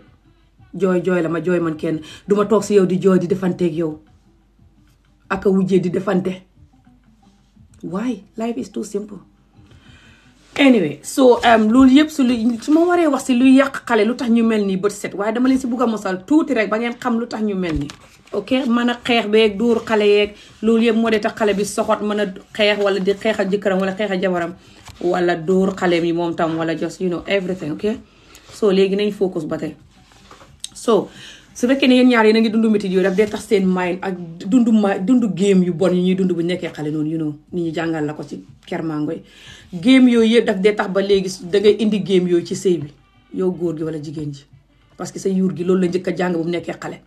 jooy la ma jooy man kenn duma toog si yow di jooy di defanteeg yow aka wujjee di defante why life is too simple anyway so loolu yëpp su ma waree wax si luy yàq xale lu tax ñu mel nii bët set waaye dama leen si bugg a mosal tuuti rek ba ngeen xam lu tax ñu mel nii ok mën a xeex beeg duur xale yeeg loolu yëpp moo dee tax xale bi soxot mën a xeex wala di xeex ak jëkkëram wala xeex ak jabaram wala dóor xale bi moom tam wala just you know everything ok so léegi nañ focus ba tey so su fekkee ne yéen ñaar yéen a ngi dund métit yooyu daf dee tax seen mind ak dundu game yu bon yi ñuy dund bu nekkee xale noonu you know nit ñi jàngal la ko ci kermangoy game yooyu yëpp daf dee tax ba léegi dangay indi game yooyu ci sëy bi yow góor gi wala jigéen ji parce que sa yuur gi loolu la njëkk a jàng bu mu nekkee xale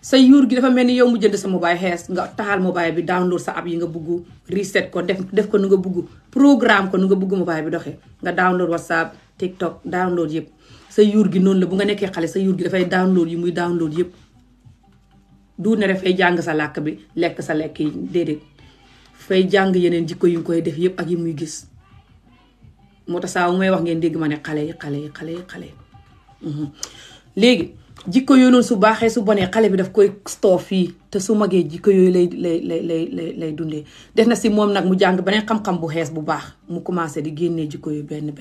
sa yuur gi dafa mel ni yow mu jënd sa mobile xees nga taxal mobile bi download sa app yi nga bugg reset ko def ko nu nga bugg programme ko nu nga bugg mobile bi doxee nga download WhatsApp TikTok download yëpp sa yuur gi noonu la bu nga nekkee xale sa yuur gi dafay download yi muy download yëpp du ne dafay jàng sa làkk bi lekk sa lekk yi déedéet fay jàng yeneen jikko yu ngi koy def yëpp ak yi muy gis moo tax saa wu may wax ngeen dégg ma ne xale léegi jikko yooyu noonu su baaxee su bonee xale bi daf koy store fii te su magee jikko yooyu lay dundee def na si moom nag mu jàng beneen xam-xam bu xees bu baax mu commencé di génnee jikko yu benn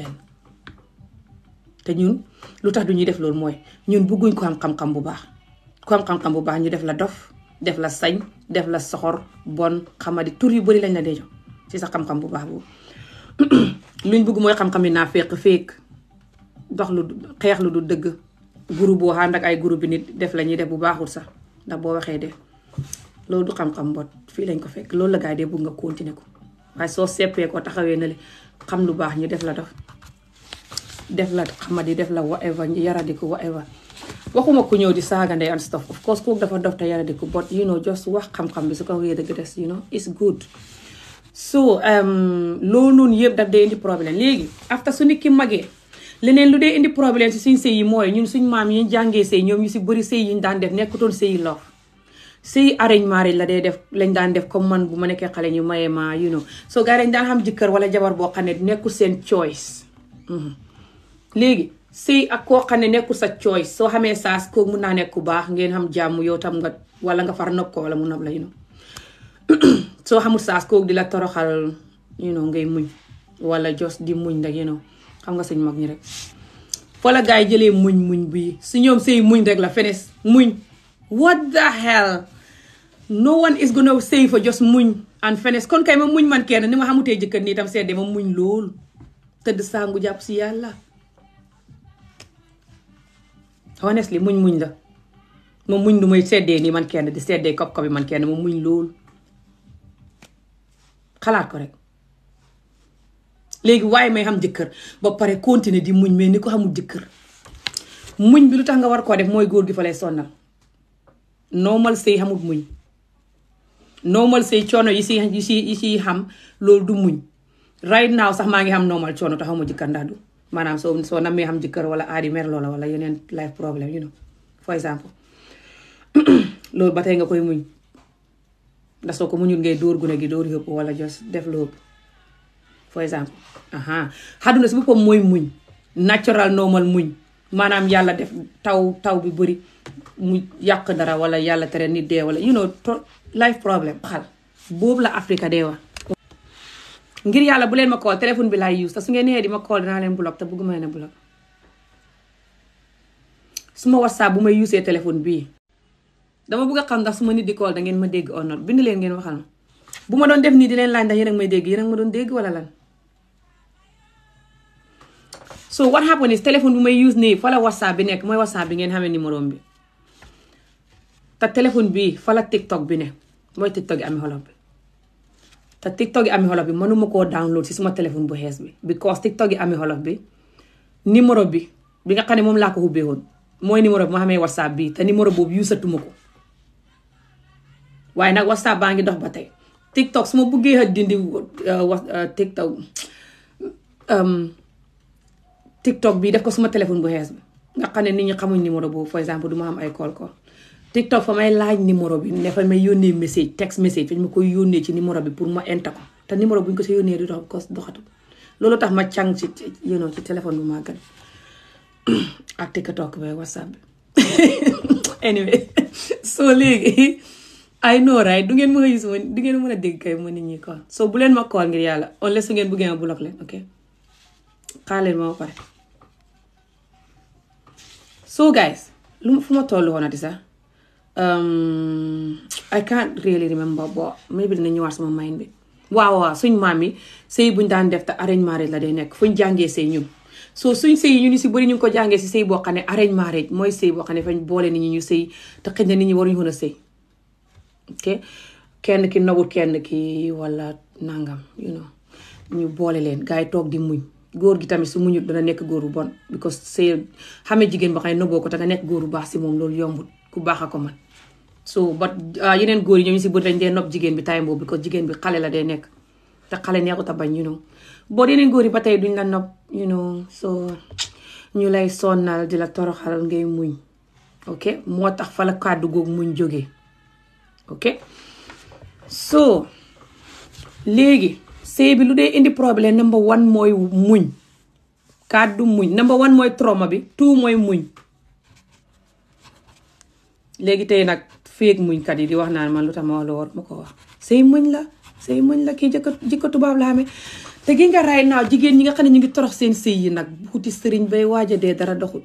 te ñun lu tax du ñuy def loolu mooy ñun bëgguñ ko am xam-xam bu baax ku am xam-xam bu baax ñu def la dof def la sañ def la soxor bon xamadi tur yu bari lañ la dee jox ci sa xam-xam bu baax boobu luñ bëgg mooy xam-xam yi naa féeg dox lu xeex lu du dëgg groupe boo ànd ak ay groupe bi nit def la ñuy def bu baaxul sax ndax boo waxee de loolu du xam-xam bot fii lañ ko fekk loolu la gaay de bëgg nga continuer ko waaye soo seppee ko taxawee na li xam lu baax ñu def la xamadi def la whatever yaradi ko whatever waxuma ku ñëw di saaga ndey and stuff of course kooku dafa dof te yaradi ko but just wax xam-xam bi su ko wéy dëgg des it's good so loolu noonu yëpp daf dee indi problème léegi after su nit ki magee leneen lu dee indi problème si suñ sëy yi mooy ñun suñ maam yi ñu jàngee sëy ñoom ñu si bëri sëy yi ñu daan def nekkutoon sëy love sëy arrange marriage la dee def lañ daan def comme man bu ma nekkee xale ñu mayee ma so gars dañ daan xam jëkkër wala jabar boo xam ne nekkul seen choice léegi sëy ak koo xam ne nekkul sa choice soo xamee saas kooku mun naa nekk ku baax ngeen xam jàmm yow tam nga wala nga far nopp ko wala mu nopp la soo xamul saas kooku di la toroxal ngay muñ wala jos di muñ nag xam nga suñ mag ñi rek fa la gars yi jëlee muñ bi su ñoom sëy muñ rek la fenes muñ what the hell no one is gonna say for just muñ and fenes kon kay ma muñ man kenn ni ma xamutee jëkkër nii tam sedde ma muñ loolu tëdd sangu jàpp si yàlla honestly muñ la ma muñ du may seddee nii man kenn di seddee kop bi man kenn ma muñ loolu xalaat ko rek léegi waaye may xam jëkkër ba pare continuer di muñ mais ni ko xamul jëkkër muñ bi lu tax nga war koo def mooy góor gi fa lay sonnal normal sëy xamul muñ normal sëy coono yi si xam loolu du muñ right now sax maa ngi xam normal coono te xamuma jëkkër ndax du maanaam soo namee xam jëkkër wala aadi mer loola wala yeneen life problem for example loolu ba tey nga koy muñ ndax soo ko muñul ngay dóor gune gi dóor yëpp wala just def lu ëpp for exemple xaduna si boppam mooy muñ natural normal muñ maanaam yàlla def taw bi bëri mu yàq dara wala yàlla tere nit dee wala life problem xal boobu la Afrique dee wax ngir yàlla bu leen ma call téléphone bi laay use te su ngeen nee di ma call dinaa leen block te bëgguma leen a block su ma WhatsApp bu may usee téléphone bii dama bëgg a xam ndax su ma nit di call da ngeen ma dégg or not bind leen ngeen waxal ma bu ma doon def nii di leen laaj ndax yéen a may dégg yéen a ma doon dégg wala lan so what happen is téléphone bu may use nii fa la WhatsApp bi nekk mooy WhatsApp bi ngeen xamee numéro bi te téléphone bi fa la TikTok bi ne mooy TikTok yi Amieolof bi te TikTok yi Amieolof bi mënuma koo download si suma téléphone bu xees bi because TikTok yi Amieolof bi numéro bi nga xam ne moom laa ko ubbee woon mooy numéro bi ma xamee WhatsApp bi te numéro boobu usatuma ko waaye nag WhatsApp baa ngi dox ba tey TikTok su ma bëggee a dindi TikTok bi def ko suma téléphone bu xees bi nga xam ne nit ñi xamuñ numéro boobu for exemple du ma am ay call TikTok fa may laaj numéro bi ne fa may yónnee message text message fa ñu ma koy yónnee ci numéro bi pour ma enta ko te numéro bu ñu ko si yónnee du dox ko doxatu loolu tax ma càng ci ci téléphone bu ma gën ak TikTok bi WhatsApp bi anyway so léegi I know right du ngeen mën a gis ma du ngeen mën a dégg kay ma nit ñi call so bu leen ma call ngir yàlla unless su ngeen bëggee ma block leen ok xaar leen ma pare so guys fu ma tollu woonati sax I can't really remember but maybe dina ñëwaat sama mind bi waaw suñ maam yi sëy buñ daan def te arrange marriage la day nekk fuñ jàngee sëy ñun so suñ sëy yi ñu si bëri ñu ngi ko jàngee si sëy boo xam ne arrange marriage mooy sëy boo xam ne fañ boole nit ñi ñu sëy te xëy na nit ñi waruñu woon a sëy ok kenn ki nobul kenn ki wala nangam ñu boole leen gars yi toog di muñ góor gi tamit su muñut dana nekk góor bu bon because sëy xamee jigéen boo xam ne noboo ko te nga nekk góor bu baax si moom loolu yombut ku baax a ko man so but yeneen góor yi ñoom ñu si bëri dañ dee nopp jigéen bi time boobu because jigéen bi xale la day nekk te xale neexut a bañ boo yeneen góor yi ba tey duñ la nopp so ñu lay sonnal di la toroxal ngay muñ ok moo tax fa la kàddu googu muñ jógee ok so léegi sëy bi lu dee indi problème number one mooy muñ kàddu muñ number one mooy trauma bi two mooy muñ léegi tey nag féeg muñkat yi di wax naan man lu tax ma wax la war ma ko wax sëy muñ la kii jikko tubaab la xamee te gi nga ray naaw jigéen ñi nga xam ne ñu ngi torox seen sëy yi nag xuti sëriñ bay waaja dee dara doxul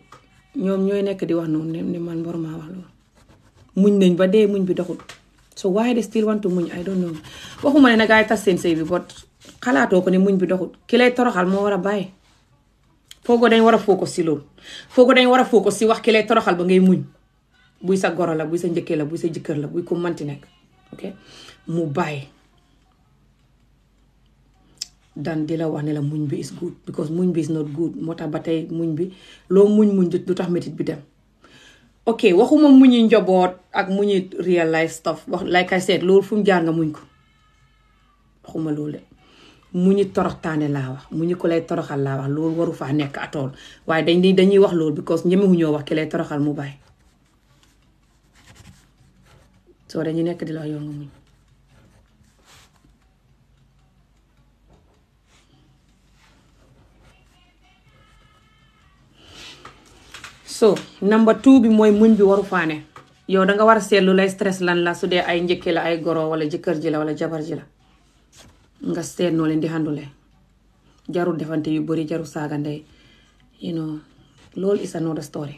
ñoom ñooy nekk di wax noonu ne man waruma wax loolu muñ nañ ba dee muñ bi doxul so why they still want to muñ I don't know waxuma ne nag ay tas seen sëy bi but xalaatoo ko ne muñ bi doxul ki lay toroxal moo war a bàyyi. foogoo dañ war a focus si loolu. foogoo dañ war a focus si wax ki lay toroxal ba ngay muñ. buy sa goro la buy sa njëkkee la buy sa jëkkër la buy ko manti nekk ok mu bàyyi. dan di la wax ne la muñ bi is good because muñ bi is not good moo tax ba tey muñ bi loo muñ du tax métit bi dem. ok waxuma muñi njaboot ak muñi real life stuff wax like I said loolu fu mu jaar nga muñ ko waxuma loolu de muñi toroxtaane laa wax muñi ko lay toroxal laa wax loolu waru faa nekk atool waaye dañuy wax loolu because ñemewuñoo wax ki lay toroxal mu bàyyi. soo dañuy nekk di la wax yow nga muñ. so number 2 bi mooy muñ bi waru faane yow danga war a seetlu lay stress lan la su dee ay njëkke la ay goro wala jëkkër ji la wala jabar ji la nga seet noo leen di handule jarul defante yu bari jarul saaga ndey loolu is another story.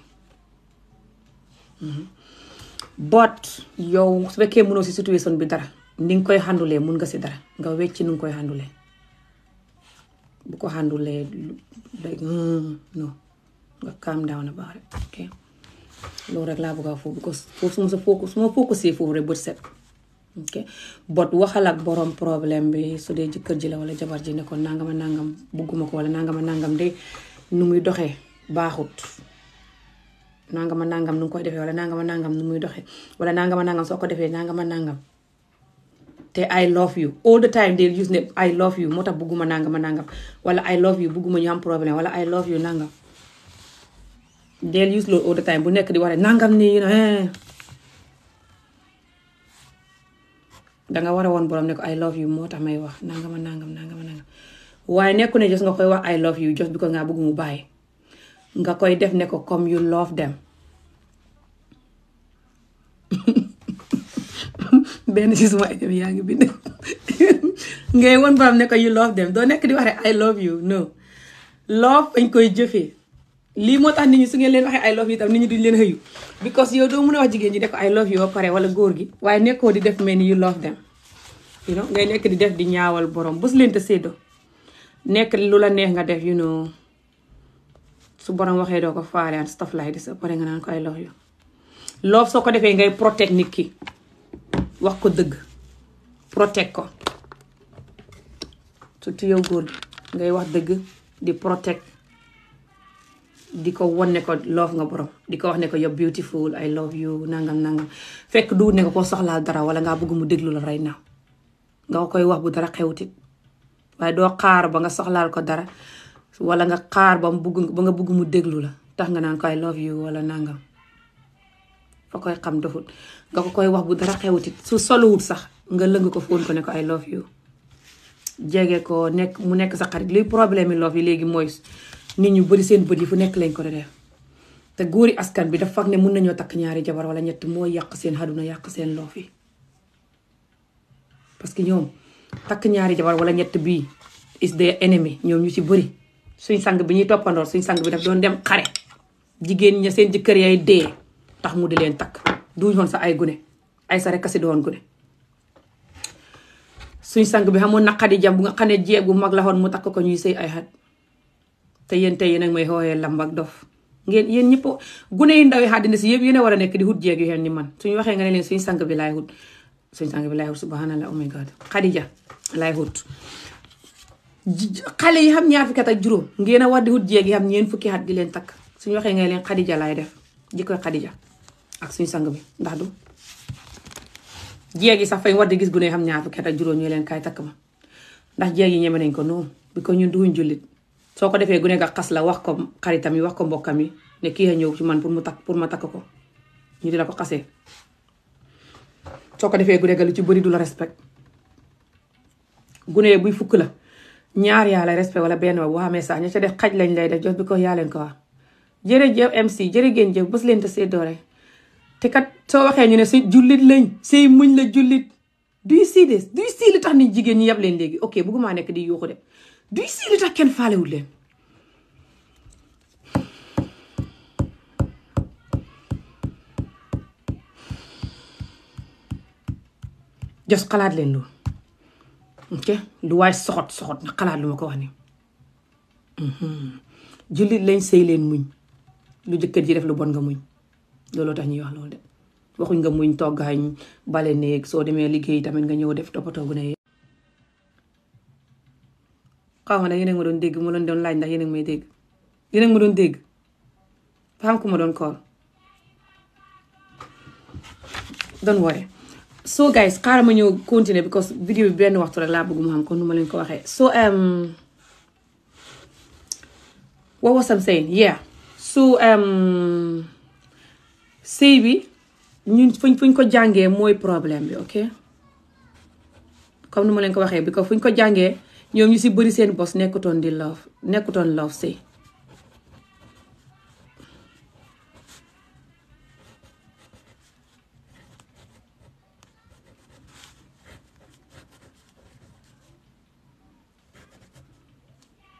but yow su fekkee mënoo si situation bi dara ni nga koy handule mun nga si dara nga wecci nu nga koy handule bu ko handule like no nga calm down about it ok loolu rek laa bëgg a foofu because foofu su ma focusé foofu rek bët set ok but waxal ak borom problème bi su dee jëkkër ji la wala jabar ji ne ko nangama nangam bugguma ko wala nangama nangam de nu muy doxee baaxut nangama nangam nu koy defee wala nangama nangam nu muy doxee wala nangama nangam soo ko defee nangama nangam te I love you all the time they'll use ne I love you moo tax bugguma nangama nangam wala I love you bugguma ñu am problème wala I love you nangam they'll use loolu all the time bu nekk di wax nangam nii danga war a woon borom ne ko I love you moo tax may wax nangama nangam waaye nekku ne jos nga koy wax I love you just because nga bëgg mu bàyyi nga koy def ne ko comme you love them benn ci suma ejam yaa ngi bind ngay woon borom ne ko you love them doo nekk di wax I love you no love dañ koy jëfee lii moo tax nit ñi su ngeen leen waxee I love you tam nit ñi duñ leen xëyu because yow doo mën a wax jigéen ñi def ko I love you ba pare wala góor gi waaye nekkoo di def mel ni you love them ngay nekk di def di ñaawal borom bés leen te séddoo nekk lu la neex nga def su borom waxee doo ko faale and stuff like this pare nga naan ko I love you love soo ko defee ngay protect nit ki wax ko dëgg protect ko surtout yow góor gi ngay wax dëgg di protect di ko won ne ko love nga borom di ko wax ne ko you're beautiful I love you nangam fekk du ne ko soxlaal dara wala ngaa bëgg mu déglu la right now nga koy wax bu dara xewtit waaye doo xaar ba nga soxlaal ko dara wala nga xaar ba nga bëgg mu déglu la tax nga naan ko I love you wala nangam fa koy xam dofut nga ko koy wax bu dara xewtit su soluwut sax nga lëng ko fóon ko ne ko I love you jege ko mu nekk sa xarit luy problème yi love yi léegi mooy nit ñu bari seen bët yi fu nekk lañ ko def te góori askan bi dafa fag ne mun nañoo takk ñaari jabar wala ñett mooy yàq seen àdduna yàq seen loof yi parce que ñoom takk ñaari jabar wala ñett bii is their enemy ñoom ñu ci bari suñ sang bi ñuy toppandoor suñ sang bi daf doon dem xare jigéen ña seen jëkkër yaay dee tax mu di leen takk duñ woon sa ay gune ay sa rek kasi doon gune suñ sang bi xamoon na Xadija bu nga xam ne jeeg bu mag la woon mu takk ko ñuy sëy ay xat te yéen tey yéen ak may xooxee lamb ak dof ngeen yéen ñëpp gune yu ndaw yi àddina si yëpp yéen a war a nekk di hut jeeg yu xeen ni man suñu waxee nga ne leen suñ sang bi laay hut subhanallah oh my god Xadija laay hut xale yi xam ñaar fukki at ak juróom ngeen a war di hut jeeg yi xam ñeen fukki at di leen takk suñu waxee nga ne leen Xadija laay def jikkoy Xadija ak suñ sang bi ndax du jeeg yi sax fañ war di gis gune yi xam ñaar fukki at ak juróom ñu leen kaay takk ma ndax jeeg yi ñeme nañ ko noonu bi ko ñun duñ jullit soo ko defee gune nga xas la wax ko xaritam yi wax ko mbokkam yi ne kii a ñëw ci man pour ma takk ko ñu di la ko xasee soo ko defee gune ga lu ci bëri du la respect gune buy fukk la ñaar yaa lay respect wala benn boo xamee sax ña ca def xaj lañ lay def jos bi ko yaa leen ko wax jërëjëf MC jërëgéen jëf bés leen te seddoo rek te kat soo waxee ñu ne si jullit lañ sëy muñ la jullit duy sii li tax nit jigéen ñi yab leen léegi ok bëgguma nekk di yuuxu de duy sii li tax kenn faalewul leen jos xalaat leen loolu ok du waay soxot na xalaat lu ma ko wax ni jullit lañ sëy leen muñ lu jëkkër ji def lu bon nga muñ looloo tax ñuy wax loolu de waxuñ nga muñ toggaañ bale néeg soo demee liggéey tamit nga ñëw def toppatoo gu ne xaw ma nag yéen a ma doon dégg ma leen doon laaj ndax yéen a may dégg yéen a ma doon dégg fa xam ku ma doon kool don't worry so guys xaaral ma ñëw continuer because vidéo bi benn waxtu rek laa bëgg mu xam kon nu ma leen ko waxee so what was I saying yeah so sëy bi ñun fuñ ko jàngee mooy problème bi ok comme nu ma leen ko waxee because fuñ ko jàngee ñoom ñu si bëri seen bos nekkutoon love sëy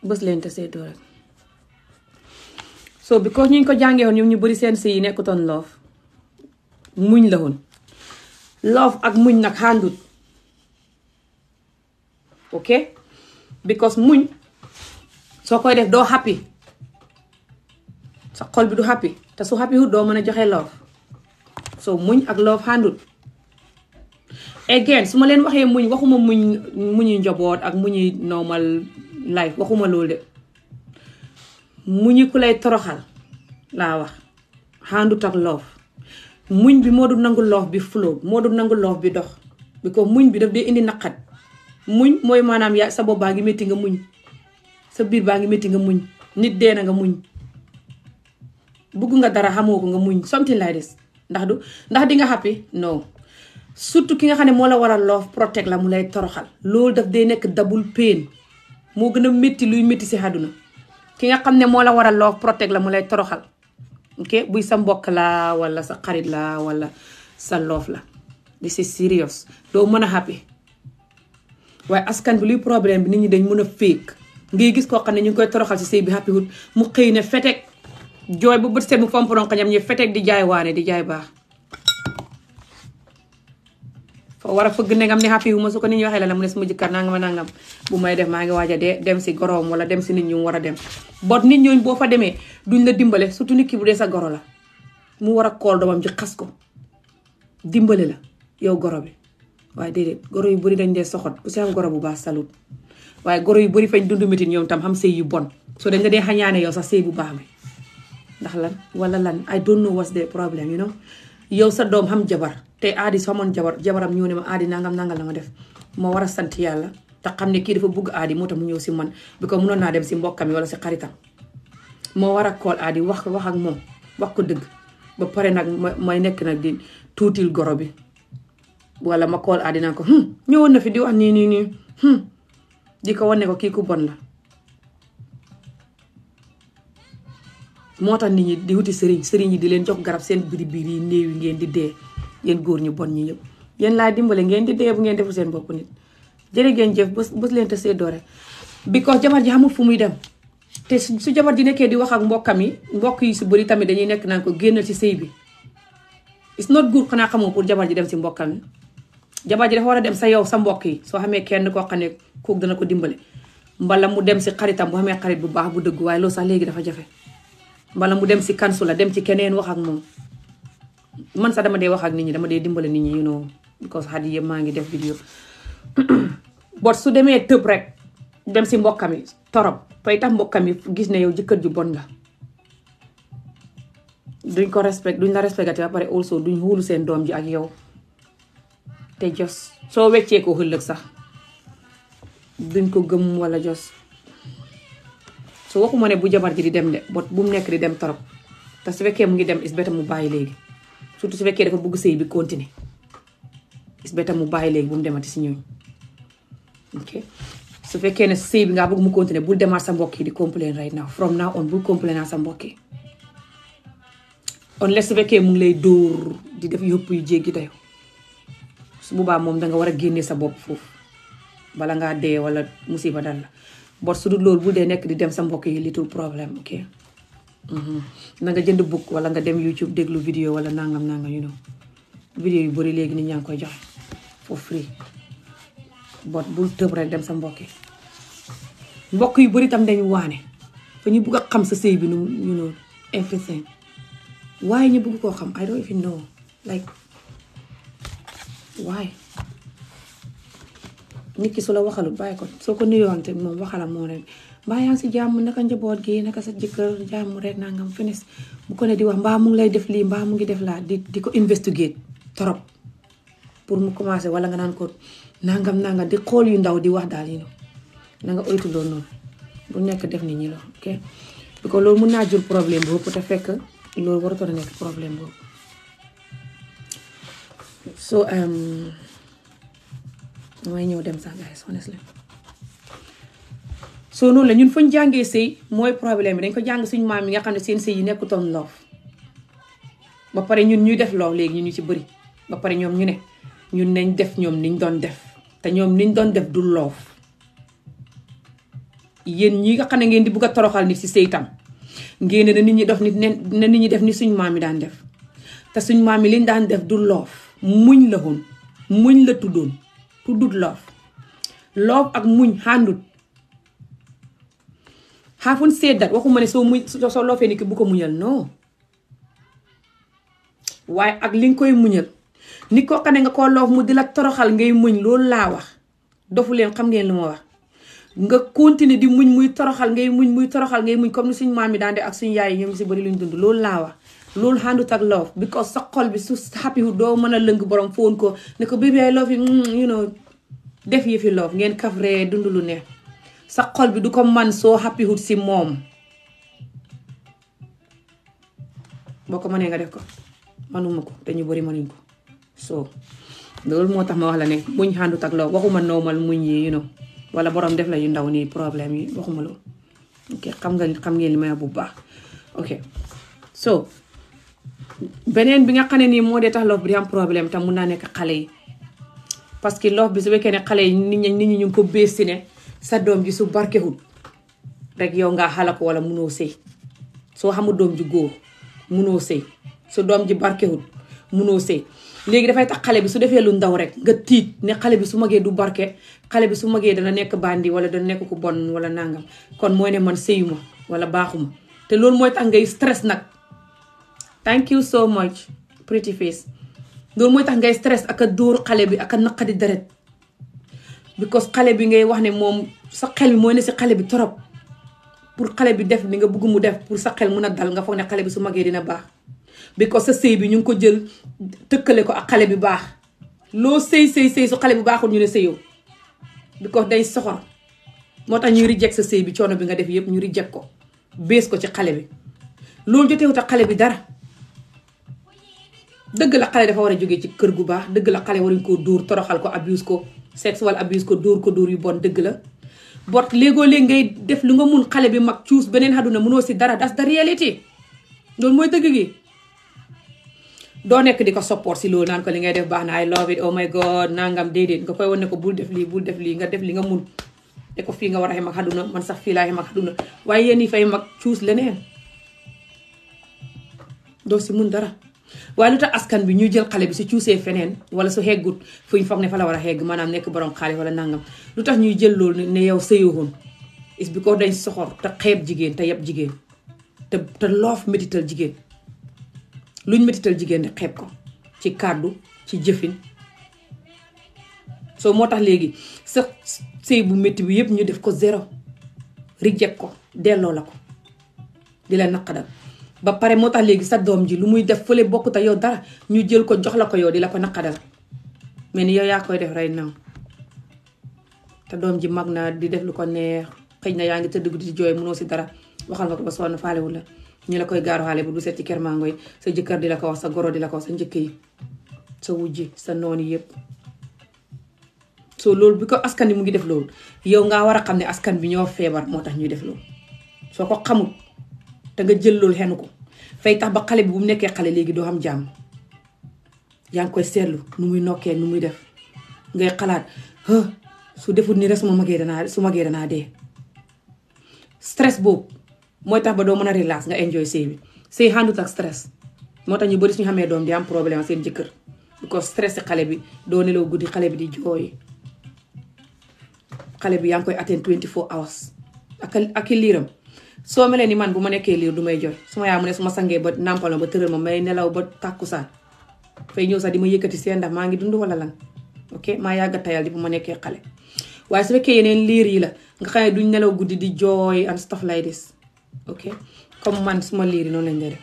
bës leen te seetoo rek so because ñu ko jàngee woon ñoom ñu bari seen sëy yi nekkutoon love muñ la woon love ak muñ nag xàndut ok because muñ soo koy def doo happy sa xol bi du happy te su happy wut doo mën a joxe love so muñ ak love xàndut again su ma leen waxee muñ waxuma muñu njaboot ak muñu normal life waxuma loolu de muñu ku lay toroxal laa wax xàndut ak love muñ bi moo du nangu love bi flow moo du nangu love bi dox because muñ bi daf dee indi naqat muñ mooy maanaam yaa sa bopp baa ngi métti nga muñ sa biir baa ngi métti nga muñ nit dee na nga muñ bugg nga dara xamoo ko nga muñ something like this ndax di nga happy no surtout ki nga xam ne moo la war a love protect la mu lay toroxal loolu daf dee nekk double pain moo gën a métti luy métti si àdduna ki nga xam ne moo la war a love protect la mu lay toroxal ok buy sa mbokk la wala sa xarit la wala sa love la this is serious doo mën a happy waaye askan bi luy problème bi nit ñi dañ mën a fake ngay gis koo xam ne ñu ngi koy toroxal si sëy bi happy wut mu xëy ne fetek jooy bu bët seet mu fomporon xañam ñi fetek di jaay waane di jaay baax foo war a fëgg ne ngam ne happy wu ma su ko nit ñi waxee la mu ne suma jëkkër nangam bu may def maa ngi waaj a dem si goroom wala dem si nit ñu war a dem bot nit ñooñ boo fa demee duñ la dimbale surtout nit ki bu dee sa goro la mu war a kool doomam ji xas ko dimbale la yow goro bi waaye déedéet goro yu bari dañ dee soxot ku si am goro bu baax salut waaye goro yu bari fañ dund métit ñoom tam xam sëy yu bon soo dañ nga dee xañaane yow sax sëy bu baax bi ndax lan wala lan I don't know what's the problem you know yow sa doom xam jabar te aadi soo amoon jabaram ñëw ne ma aadi nangam la nga def ma war a sant yàlla te xam ne kii dafa bugg aadi moo tax mu ñëw si man bi ko mënoon naa dem si mbokkam yi wala si xaritam moo war a kool aadi wax ak moom wax ko dëgg ba pare nag may nekk nag di tuutil goro bi wala ma kool aadi naa ko ñëwoon na fi di wax nii di ko wane ko kii ku bon la moo tax nit ñi di wuti sëriñ yi di leen jox garab seen biir yi néew yi ngeen di dee yéen góor ñu bon ñi ñëpp yéen laa dimbale ngeen di dee bu ngeen deful seen bopp nit jërë ngeen jëf bës leen te seddoo rek because jabar ji xamul fu muy dem te su jabar ji nekkee di wax ak mbokkam yi mbokk yi su bëri tamit dañuy nekk naan ko génnal ci sëy bi it's not good xanaa xamoo pour jabar ji dem si mbokkam yi jabar ji dafa war a dem sa yow sa mbokk yi soo xamee kenn koo xam ne kooku dana ko dimbale mbala mu dem si xaritam bu xamee xarit bu baax bu dëgg waaye loolu sax léegi dafa jafe mbala mu dem si kansu la dem ci keneen wax ak moom man sax dama dee wax ak nit ñi dama dee dimbale nit ñi you know because xat yi yëpp maa ngi def vidéo bot su demee tëb rek dem si mbokkam yi torop fay tax mbokkam yi gis ne yow jëkkër ju bon nga duñ la respecté ba pare also duñ wóolu seen doom ji ak yow te jos soo weccee ko ëllëg sax duñ ko gëm wala jos su waxuma ne bu jabar ji di dem de bot bu mu nekk di dem torop te su fekkee mu ngi dem is better mu bàyyi léegi surtout su fekkee dafa bëgg sëy bi continuer is better mu bàyyi léegi bu mu demati si ñooñ ok su fekkee ne sëy bi ngaa bëgg mu continuer bul demaat sa mbokk yi di complain right now from now on bul complain sa mbokk yi unless su fekkee mu ngi lay dóor di def yëpp yu jéggi dayo su boobaa moom danga war a génnee sa bopp foofu bala ngaa dee wala musiba dal la bot su dul loolu bul dee nekk di dem sa mbokk yi little problème ok na nga jënd book wala nga dem YouTube déglu vidéo wala nangam you know vidéo yu bari léegi nit ñaa ngi koy joxe for free bot bul tëb rek dem sa mbokk yu bari tam dañu waane fa ñu bugg a xam sa sëy bi nu you know everything waaye ñu bugg koo xam I don't even know like why nit ki su la waxalut bàyyi ko soo ko nuyoonte moom waxala moo rek mbaa yaa ngi si jàmm naka njaboot gi naka sa jëkkër jàmm rek nangam finis bu ko ne di wax mbaa mu ngi lay def lii mbaa mu ngi def laa di ko investigate trop pour mu commencer wala nga naan ko nangam di xool yu ndaw di wax daal yi na nga oytu loolu noonu bu nekk def nit ñi la ok parce que loolu mun naa jur problème boobu te fekk loolu waratoon a nekk problème boobu so damay ñëw dem sax guys honestly so noonu la ñun fañ jàngee sëy mooy problème bi dañ ko jàng suñu maam yi nga xam ne seen sëy yi nekkutoon loof ba pare ñun ñuy def loof léegi ñun ñu ci bëri ba pare ñoom ñu ne ñun nañ def ñoom niñ doon def te ñoom niñ doon def du loof yéen ñi nga xam ne ngeen di bugg a toroxal nit ci sëy tam ngeen ne na nit ñi def nit ñi def ni suñ maam yi daan def te suñ maam yi liñ daan def du loof muñ la woon muñ la tuddut loof ak muñ xàndut xaafun seddat waxuma ne soo loofee ni ki bu ko muñal non waaye ak li nga koy muñal nit koo xam ne nga koo loof mu di la toroxal ngay muñ loolu laa wax dofu leen xam ngeen lu ma wax nga continuer di muñ muy toroxal ngay muñ comme ni suñ maam yi daan def ak suñ yaay yi ñoom si bëri luñ dund loolu laa wax loolu xàndut ak loof because sa xol bi su happy wu doo mën a lëng borom foon ko ne ko baby I love you you know def yi fi loof ngeen kafree dund lu neex sa xol bi du ko man soo happy wut si moom boo ko mënee nga def ko manuma ko te ñu bëri mënuñ ko so loolu moo tax ma wax la ne muñ xàndut ak loof waxuma normal muñ yi you know wala borom def la yu ndaw nii problème yi waxuma loolu ok xam ngeen li may bu baax ok so beneen bi nga xam ne nii moo dee tax loof bi di am problème tam mun naa nekk xale yi parce que loof bi su fekkee ne xale yi nit ñi ñu ngi ko béesi ne sa doom ji su barkewut rek yow nga xala ko wala munoo sëy soo xamul doom ji góor munoo sëy su doom ji barkewut munoo sëy léegi dafay tax xale bi su defee lu ndaw rek nga tiit ne xale bi su magee du barke xale bi su magee dana nekk bandi wala dana nekk ku bon wala nangam kon mooy ne man sëyuma wala baaxuma te loolu mooy tax ngay stress nag thank you so much pretty face loolu mooy tax ngay stress ak a dóor xale bi ak a naqadi deret because xale bi ngay wax ne moom sa xel bi mooy ne si xale bi torop pour xale bi def li nga bëgg mu def pour sa xel mun a dal nga foog ne xale bi su magee dina baax because sa sëy bi ñu ngi ko jël tëkkale ko ak xale bi baax loo sëy su xale bi baaxul ñu ne sëyoo because day soxor moo tax ñuy reject sa sëy bi coono bi nga def yëpp ñu reject ko bees ko ci xale bi loolu jotewut ak xale bi dara dëgg la xale dafa war a jógee ci kër gu baax dëgg la xale waruñ koo dóor toroxal ko abuse ko sexual abuse ko dóor yu bon dëgg la bot léegoo léegi ngay def lu nga mun xale bi mag cuus beneen àdduna mënoo si dara that's the reality loolu mooy dëgg gi doo nekk di ko support si loolu naan ko li ngay def baax na I love it oh my god nangam déedéet nga koy wan ne ko bul def lii nga def li nga mun te ko fii nga war a xem ak àdduna man sax fii laa xem ak àdduna waaye yéen yi fay mag cuus leneen doo si mun dara waaye lu tax askan bi ñuy jël xale bi su cuusee feneen wala su xeggut fuñ foog ne fa la war a xegg maanaam nekk borom xaalis wala nangam lu tax ñuy jël loolu ne yow sëyoon is because dañ soxor te xeeb jigéen te yeb jigéen te loof métital jigéen luñ métital jigéen de xeeb ko ci kàddu ci jëfin soo moo tax léegi sa sëy bu métti bi yëpp ñu def ko zéro reject ko delloo la ko di la naqadal ba pare moo tax léegi sa doom ji lu muy def fële bokkut ak yow dara ñu jël ko jox la ko yow di la ko naqadal mais ni yow yaa koy def right now te doom ji mag na di def lu ko neex xëy na yaa ngi tëdd guddi di jooy mënoo si dara waxal nga ko ba sonn faalewul la ñu la koy gaaru xaale bu du seet ci kër mango yi sa jëkkër di la ko wax sa goro di la ko wax sa njëkk yi sa wujji sa noon yi yëpp soo loolu bi ko askan bi mu ngi def loolu yow ngaa war a xam ne askan bi ñoo feebar moo tax ñuy def loolu soo ko xamul te nga jël loolu xenu ko fay tax ba xale bi bu mu nekkee xale léegi doo xam jàmm yaa ngi koy seetlu nu muy nokkee nu muy def ngay xalaat su defut ni rek su magee danaa dee stress boobu mooy tax ba doo mën a relax nga enjoy sëy bi sëy handut ak stress moo tax ñu bari suñu xamee doom di am problème seen jëkkër because stress si xale bi doo nelaw guddi xale bi di jooy xale bi yaa ngi koy atteindre 24 hours ak liiram soo melee ni man bu ma nekkee liir du may jooy su ma yaa mu ne su ma sangee ba nàmpal ma ba tëral ma may nelaw ba tàkkusaan fay ñëw sax di ma yëkkati seen ndax maa ngi dund wala lan ok maa yàgga tayal di bu ma nekkee xale waaye su fekkee yeneen liir yi la nga xam ne duñ nelaw guddi di jooy and stuff like this ok comme man suma liir yi noonu lañ dee def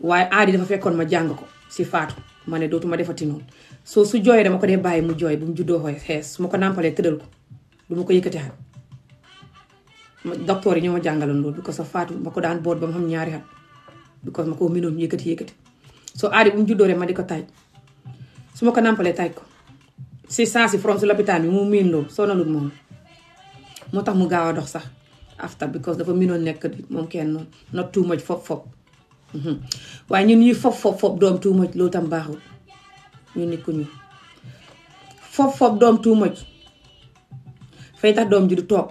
waaye aadi dafa fekkoon ma jàng ko si faatu ma ne dootuma defati noonu soo su jooyee dama ko dee bàyyi mu jooy bu mu juddoo xees su ma ko nàmpalee tëddal ko du ma ko yëkkati xat docteur yi ñoo ma jàngaloon loolu because of faatu ma ko daan boot ba mu xam ñaari xat because ma ko minoon yëkkati soo aadi bu mu juddoo rek ma di ko taaj su ma ko nàmpalee taaj ko si saa si from si lopitaan bi mu miin loolu sonalul moom moo tax mu gaaw a dox sax after because dafa minoon nekk moom kenn noonu not too much fop waaye ñun ñuy fop doom too much loolu tam baaxul ñu nit ku ñu fop doom too much fay tax doom ji du toog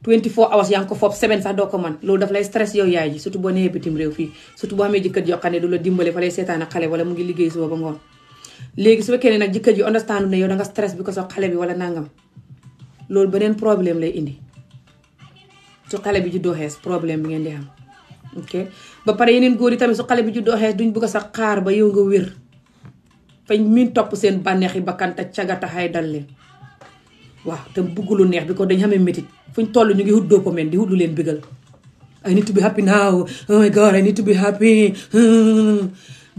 24 hours yaa ngi ko fop 7 sax doo ko man loolu daf lay stress yow yaay ji surtout boo nee bitim réew fii surtout boo xamee jëkkër joo xam ne du la dimbale fa lay seetaan ak xale wala mu ngi liggéey suba ba ngoon léegi su fekkee ne nag jëkkër ji understand ne yow danga stress bi ko sox xale bi wala nangam loolu beneen problème lay indi su xale bi juddoo xees problème bi ngeen di am ok ba pare yeneen góor yi tamit su xale bi juddoo xees duñ bëgg a sax xaar ba yow nga wér fañ miin topp seen bànneex yi bakkanta cagata xay dal leen waaw te bugg lu neex bi ko dañ xamee métit fuñ toll ñu ngi hut dopamine di hut lu leen bigal I need to be happy now oh my god I need to be happy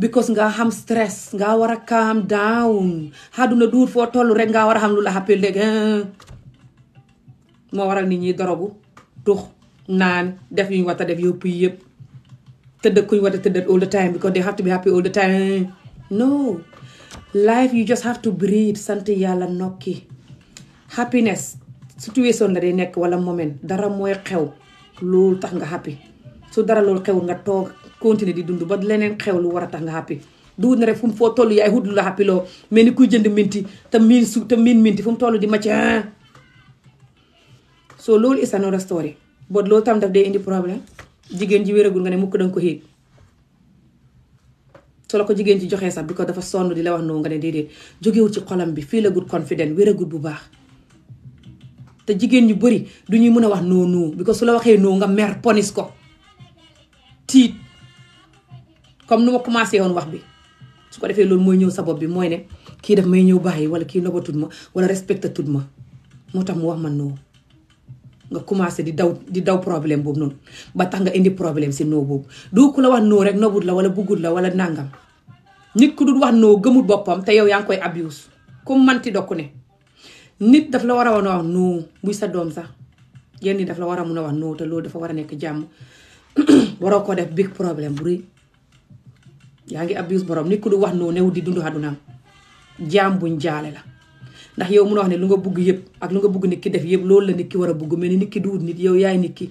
because nga xam stress nga war a calm down xaduna duut foo toll rek nga war a xam lu la happy léegi moo waral nit ñi dorogu tux naan def yuñ war a def yëpp tëdd kuñ war a tëdd all the time because they have to be happy all the time no life you just have to breathe sant yàlla nokki happiness situation la day nekk wala moment dara mooy xew loolu tax nga happy su dara loolu xew nga toog continuer di dund ba leneen xew lu war a tax nga happy duut na rek fu mu foo toll yaay hut lu la happy loo mais ni kuy jënd minti te miin minti fu mu toll di macc so loolu is another story but loolu tam daf day indi problème jigéen ji wéragul nga ne mukk danga ko xiig so la ko jigéen ci joxee sax bi ko dafa sonn di la wax noonu nga ne déedéet jógewul ci xolam bi fii la good confident wéragul bu baax te jigéen ñu bari du ñuy mën a wax non bi ko su la waxee non nga mer ponis ko tiit comme nu ma commencé woon wax bi su ko defee loolu mooy ñëw sa bopp bi mooy ne kii daf may ñëw bàyyi wala kii nobatut ma wala respecté tut ma moo tax mu wax ma non nga commencé di daw problème boobu noonu ba tax nga indi problème si non boobu du ku la wax non rek nobut la wala buggut la wala nangam nit ku dul wax non gëmut boppam te yow yaa ngi koy abuse comme manti dokku ne nit daf la war a wax non buy sa doom sax yenn ni daf la war a mun a wax non te loolu dafa war a nekk jàmm waroo ko def big problème bu rëy yaa ngi abuse borom nit ku du wax non new di dund àddunaam jaam buñ jaale la ndax yow mun a wax ne lu nga bugg yëpp ak lu nga bugg nit ki def yëpp loolu la nit ki war a bugg mais ni nit ki duwut nit yow yaay nit ki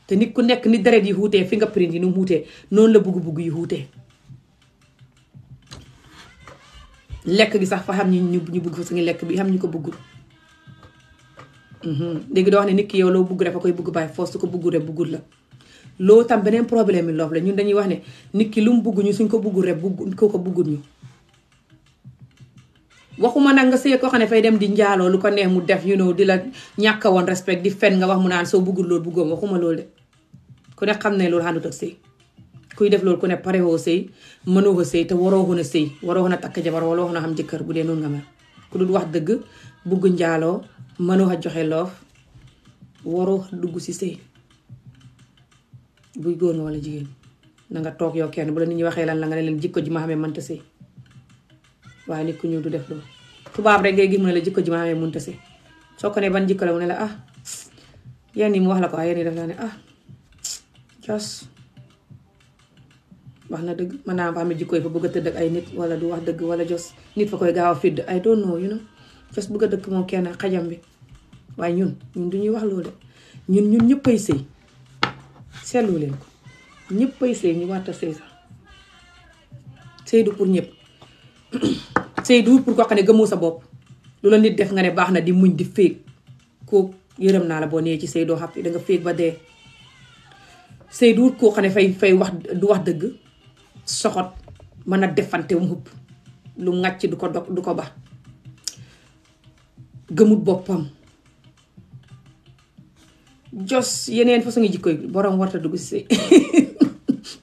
te nit ku nekk ni deret yi xuutee fingerprint yi nu mu xuutee noonu la bugg-bugg yi xuutee lekk gi sax fa xam ñu bugg fa su ngi lekk bi xam ñu ko buggul léegi doo wax ne nit ki yow loo bugg dafa koy bugg bàyyi force su ko buggul rek buggul la loolu tam beneen problème yi loof la ñun dañuy wax ne nit ki lu mu bugg ñu suñ ko buggul rek ko buggul ñu waxuma nag nga sëy koo xam ne fay dem di njaaloo lu ko neex mu def di la ñàkk woon respect di fen nga wax mu naan soo buggul loolu buggoom waxuma loolu de ku ne xam ne loolu xàndut ak sëy kuy def loolu ku ne pare woo sëy mënoo ko sëy te waroo ko na sëy waroo ko na takk jabar wala wax na xam jëkkër bu dee noonu nga mel ku dul wax dëgg bugg njaaloo mënoo ko joxe loof waroo dugg si sëy buy góor nga wala jigéen na nga toog yow kenn bu la nit ñi waxee lan la nga ne leen jikko ji ma xamee mënta sëy waaye nit ku ñëw du def loolu tubaab rek ngay gis mu ne la jikko ji ma xamee mënta sëy soo ko ne ban jikko la mu ne la yenn yi mu wax la ko yenn yi daf la ne jos wax na dëgg mën naa fa am jikko yi fa bëgg a tëdd ak ay nit wala du wax dëgg wala jos nit fa koy gaaw a fidd I don't know jos bëgg a dëkk moom kenn xajam bi waaye ñun du ñuy wax loolu de ñun ñëppay sëy seetlu leen ko ñëppay sëy ñu warta sëy sax sëy du pour ñëpp sëy du pour ko xam ne gëmoo sa bopp lu la nit def nga ne baax na di muñ di féeg koo yërëm naa la boo nee ci sëy doo xàppi danga féeg ba dee sëy du koo xam ne fay wax du wax dëgg soxot mën a defante mu xëpp lu ngàcc du ko ba gëmut boppam jos yeneen façon ngi jikko borom warta dugg si sëy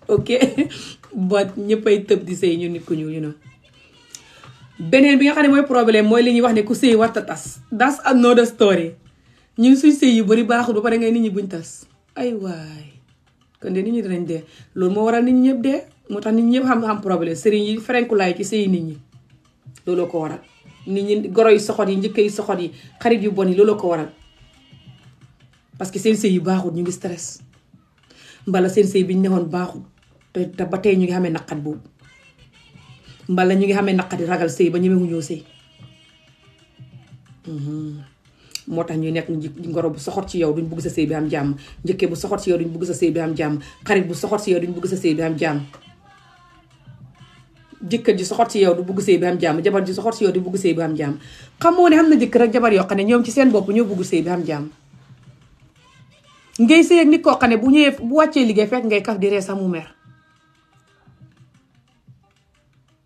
ok but ñëppay tëb di sëy ñu nit ku ñuul beneen bi nga xam ne mooy problème mooy li ñuy wax ne ku sëy warta tas. That's another story. ñun suñ sëy yu bari baaxul ba pare ngay nit ñi buñ tas ay waay kon de nit ñi dinañ dee loolu moo waral nit ñi ñëpp dee moo tax nit ñi ñëpp xam problème sëriñ yi ferenkulaay ci sëy nit ñi looloo ko waral nit ñi goro yi soxot yi njëkk yi soxot yi xarit yu bon yi looloo ko waral parce que seen sëy yu baaxul ñu ngi stress mbala seen sëy bi ñu newoon baaxul te ba tey ñu ngi xamee naqat boobu mbala ñu ngi xamee naqat yi ragal sëy ba ñemewu ñoo sëy moo tax ñuy nekk ngoro bu soxot ci yow duñ bugg sa sëy bi am jàmm njëkkee bu soxot ci yow duñ bugg sa sëy bi am jàmm xarit bu soxot ci yow duñ bugg sa sëy bi am jàmm jëkkër ji soxot ci yow du bugg sëy bi am jàmm jabar ji soxot ci yow du bugg sëy bi am jàmm xamoo ne xam na jëkkër ak jabar yoo xam ne ñoom ci seen bopp ñoo bugg sëy bi am jàmm ngay sëy ak nit koo xam ne bu ñëwee bu wàccee liggéey fekk ngay kaf di ree sax mu mer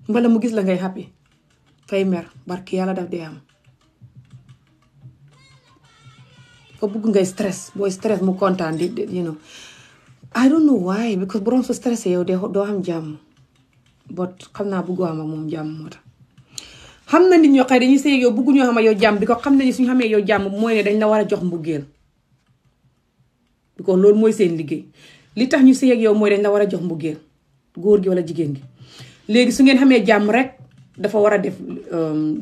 mbala mu gis la ngay happy fay mer barki yàlla daf dee am fa bugg ngay stress booy stress mu kontaan di I don't know why because borom su stressé yow doo am jàmm but xam naa bëggu am ak moom jàmm moo tax xam na nit ñoo xëy dañuy sëy yow bëggu ñoo xam yow jàmm bi ko xam nañu suñu xamee yow jàmm mooy ne dañ la war a jox mbugeel bi ko loolu mooy seen liggéey li tax ñu sëy ak yow mooy dañ la war a jox mbugeel góor gi wala jigéen gi léegi su ngeen xamee jàmm rek dafa war a def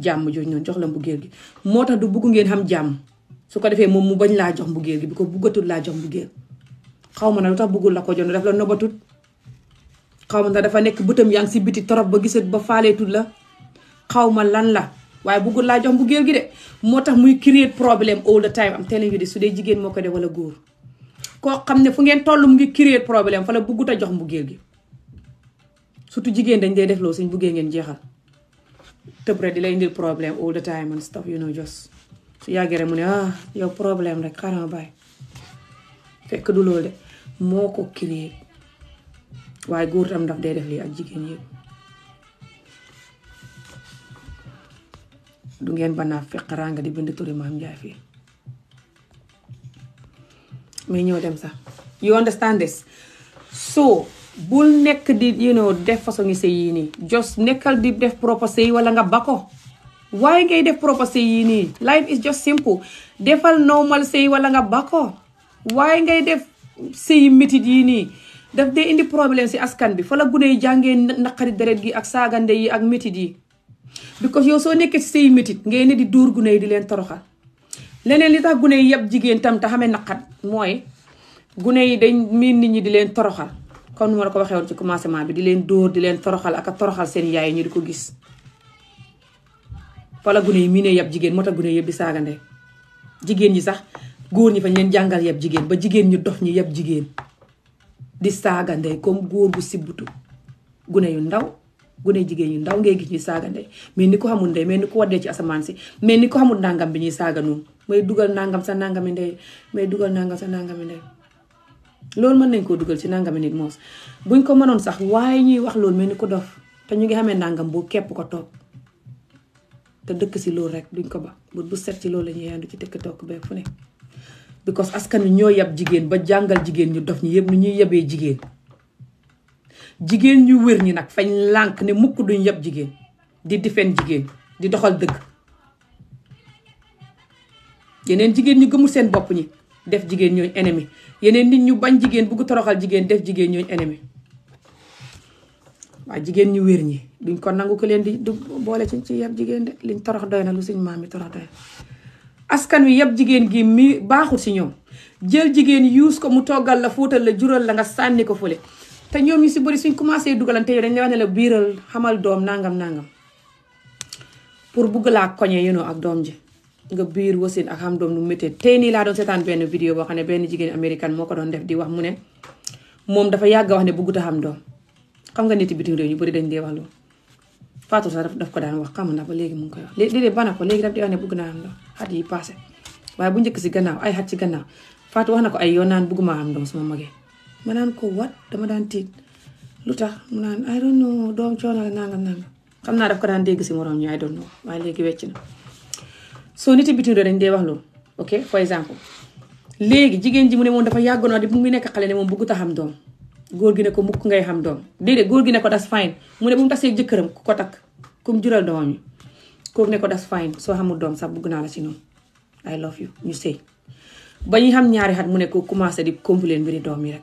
jàmm jooju noonu jox la mbugeel gi moo tax du bëgg ngeen xam jàmm su ko defee moom mu bañ laa jox mbugeel gi bi ko bëggatul laa jox mbugeel xaw ma na lu tax bëggul la ko jox daf la nobatut xaw ma na dafa nekk bëtam yaa ngi si biti torop ba gisat ba faaleetul la xaw ma lan la waaye bëggul laa jox mbugeel gi de moo tax muy create problème all the time am telling you de su dee jigéen moo ko def wala góor koo xam ne fu ngeen toll mu ngi create problème fa la bëggut a jox mbugeel gi surtout jigéen dañ dee def loolu suñ buggee ngeen jeexal tëb rek di lay indil problème all the time and stuff just su yàggee rek mu ne yow problème rek xaaral ma bàyyi fekk du loolu de moo ko créé waaye góor tam daf dee def lii ak jigéen yëpp du ngeen banaa fekk ranga di bind turi maam Njaay fii mais ñëw dem sax you understand this so bul nekk di def façon ngi sëy yii nii just nekkal di def propre sëy wala nga ba ko waaye ngay def propre sëy yii nii life is just simple defal normal sëy wala nga ba ko waaye ngay def sëy métit yii nii daf dee indi problème si askan bi fa la gune yi jàngee naqari deret gi ak saagande yi ak métit yi because yow soo nekkee si sëy métit ngay ne di dóor gune yi di leen toroxal leneen li tax gune yi yëpp jigéen tam te xamee naqat mooy gune yi dañ miin nit ñi di leen toroxal comme ni ma la ko waxee woon ci commencement bi di leen dóor di leen toroxal ak a toroxal seen yaay ñu di ko gis fa la gune yi miinee yëpp jigéen moo tax gune yëpp di saagande jigéen ñi sax góor ñi fa leen jàngal yëpp jigéen ba jigéen ñu dof ñi yëpp jigéen di saagande comme góor bu sibbutu gune yu ndaw gune jigéen yu ndaw ngay gis ñuy saagande mais ni ko xamul ndey mais ni ko waddee ci asamaan si mais ni ko xamul nangam bi ñuy saaga noonu may dugal nangam sa nangami ndey may dugal nangam sa nangami ndey loolu mën nañ koo dugal ci nangami nit moos buñ ko mënoon sax waaye ñuy wax loolu mais ni ko dof te ñu ngi xamee nangam boo képp ko toog te dëkk si loolu rek duñ ko ba bu set ci loolu la ñuy yandu ci dëkk toog ba fu ne because askan wi ñoo yab jigéen ba jàngal jigéen ñu dof ñi yëpp nu ñuy yabee jigéen jigéen ñu wér ñi nag fañ lànk ne mukk duñ yab jigéen di difen jigéen di doxal dëgg yeneen jigéen ñu gëmul seen bopp ñi def jigéen ñooñ ennemi yeneen nit ñu bañ jigéen bugg toroxal jigéen def jigéen ñooñ ennemi waaye jigéen ñu wér ñi duñ ko nangu ko leen di du boole ci yab jigéen de liñ torox doy na lu suñ maam yi torox doy na askan wi yab jigéen gi mi baaxul si ñoom jël jigéen yuus ko mu toggal la fóotal la jural la nga sànni ko fële te ñoom ñu si bëri suñ commencé dugalante yow dañ lay wax ne la biiral xamal doom nangam pour bugg laa koñe ak doom ji nga biir wasin ak xam doom nu méttee tey nii laa doon seetaan benn vidéo boo xam ne benn jigéen américaine moo ko doon def di wax mu ne moom dafa yàgg wax ne buggut a xam doom xam nga nit bitim réew ñu bëri dañ dee wax loolu Fatou sax daf ko daan wax xam na ba léegi mu ngi koy wax léegi bana ko léegi daf di wax ne bugg naa am doom xat yi passé waaye bu njëkk si gannaaw ay xat ci gannaaw Fatou wax na ko ay yoon naan bugguma am doom suma magee ma naan ko wat dama daan tiit lu tax mu naan I don't know doom coono la nangam xam naa daf ko daan dégg si morom ñu I don't know waaye léegi wecc na soo nit bitim réew dañ dee wax loolu ok for exemple léegi jigéen ji mu ne moom dafa yàggoon di mu ngi nekk xale ne moom bëggut a xam doom góor gi ne ko mukk ngay xam doom déedéet góor gi ne ko das fine mu ne bu mu tasee jëkkëram ku ko takk ku mu jural doomam yi kooku ne ko das fine soo xamul doom sax bëgg naa la si noonu I love you ñu sëy ba ñuy xam ñaari xat mu ne ko commencé di complain mbiri doom yi rek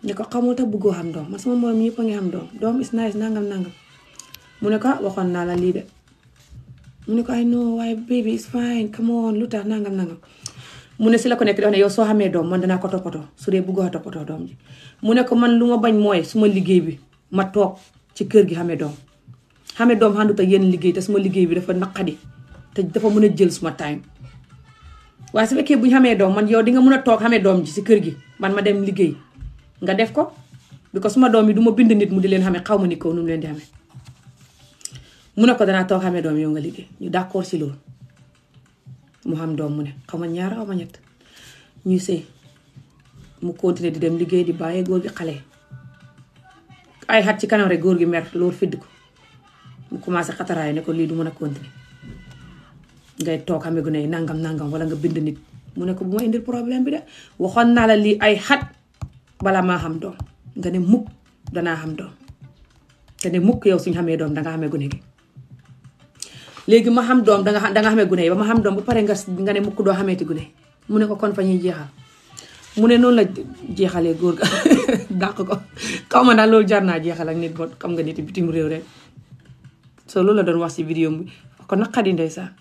ne ko xamul tax bëggoo xam doom man sama morom yëpp a ngi xam doom doom is nice nangam mu ne ko waxoon naa la lii de mu ne ko I know waaye baby is fine come on lu tax nangam mu ne si la ko nekk di wax ne yow soo xamee doom man danaa ko toppatoo su dee bëggoo a toppatoo doom ji mu ne ko man lu ma bañ mooy suma liggéey bi ma toog ci kër gi xamee doom xàndut ak yenn liggéey te suma liggéey bi dafa naqadi te dafa mën a jël suma time waaye su fekkee bu ñu xamee doom man yow di nga mën a toog xamee doom ji si kër gi man ma dem liggéey nga def ko because suma doom yi du ma bind nit mu di leen xamee xaw ma ni kaw nu mu leen di xamee mu ne ko danaa toog xamee doom yow nga liggéey ñu d'accord si loolu mu xam doom mu ne xaw ma ñaar xaw ma ñett ñu sëy mu continuer di dem liggéey di bàyyee góor gi xale ay xat ci kanam rek góor gi mer loolu fidd ko mu commencé xataraay ne ko lii du mën a continuer ngay toog xamee gu ne nangam wala nga bind nit mu ne ko bu ma indil problème bi de waxoon naa la lii ay xat bala maa xam doom nga ne mukk danaa xam doom te ne mukk yow suñ xamee doom danga xamee gune gi léegi ma xam doom danga xamee gune yi ba ma xam doom bu pare nga ne mukk doo xameeti gune mu ne ko kon fa ñuy jeexal mu ne noonu la jeexalee góor ga dàq ko xaw ma daal loolu jar naa jeexal ak nit bot xam nga nit bitim réew rek so loolu la doon wax si vidéo bi kon naqadi ndeysaan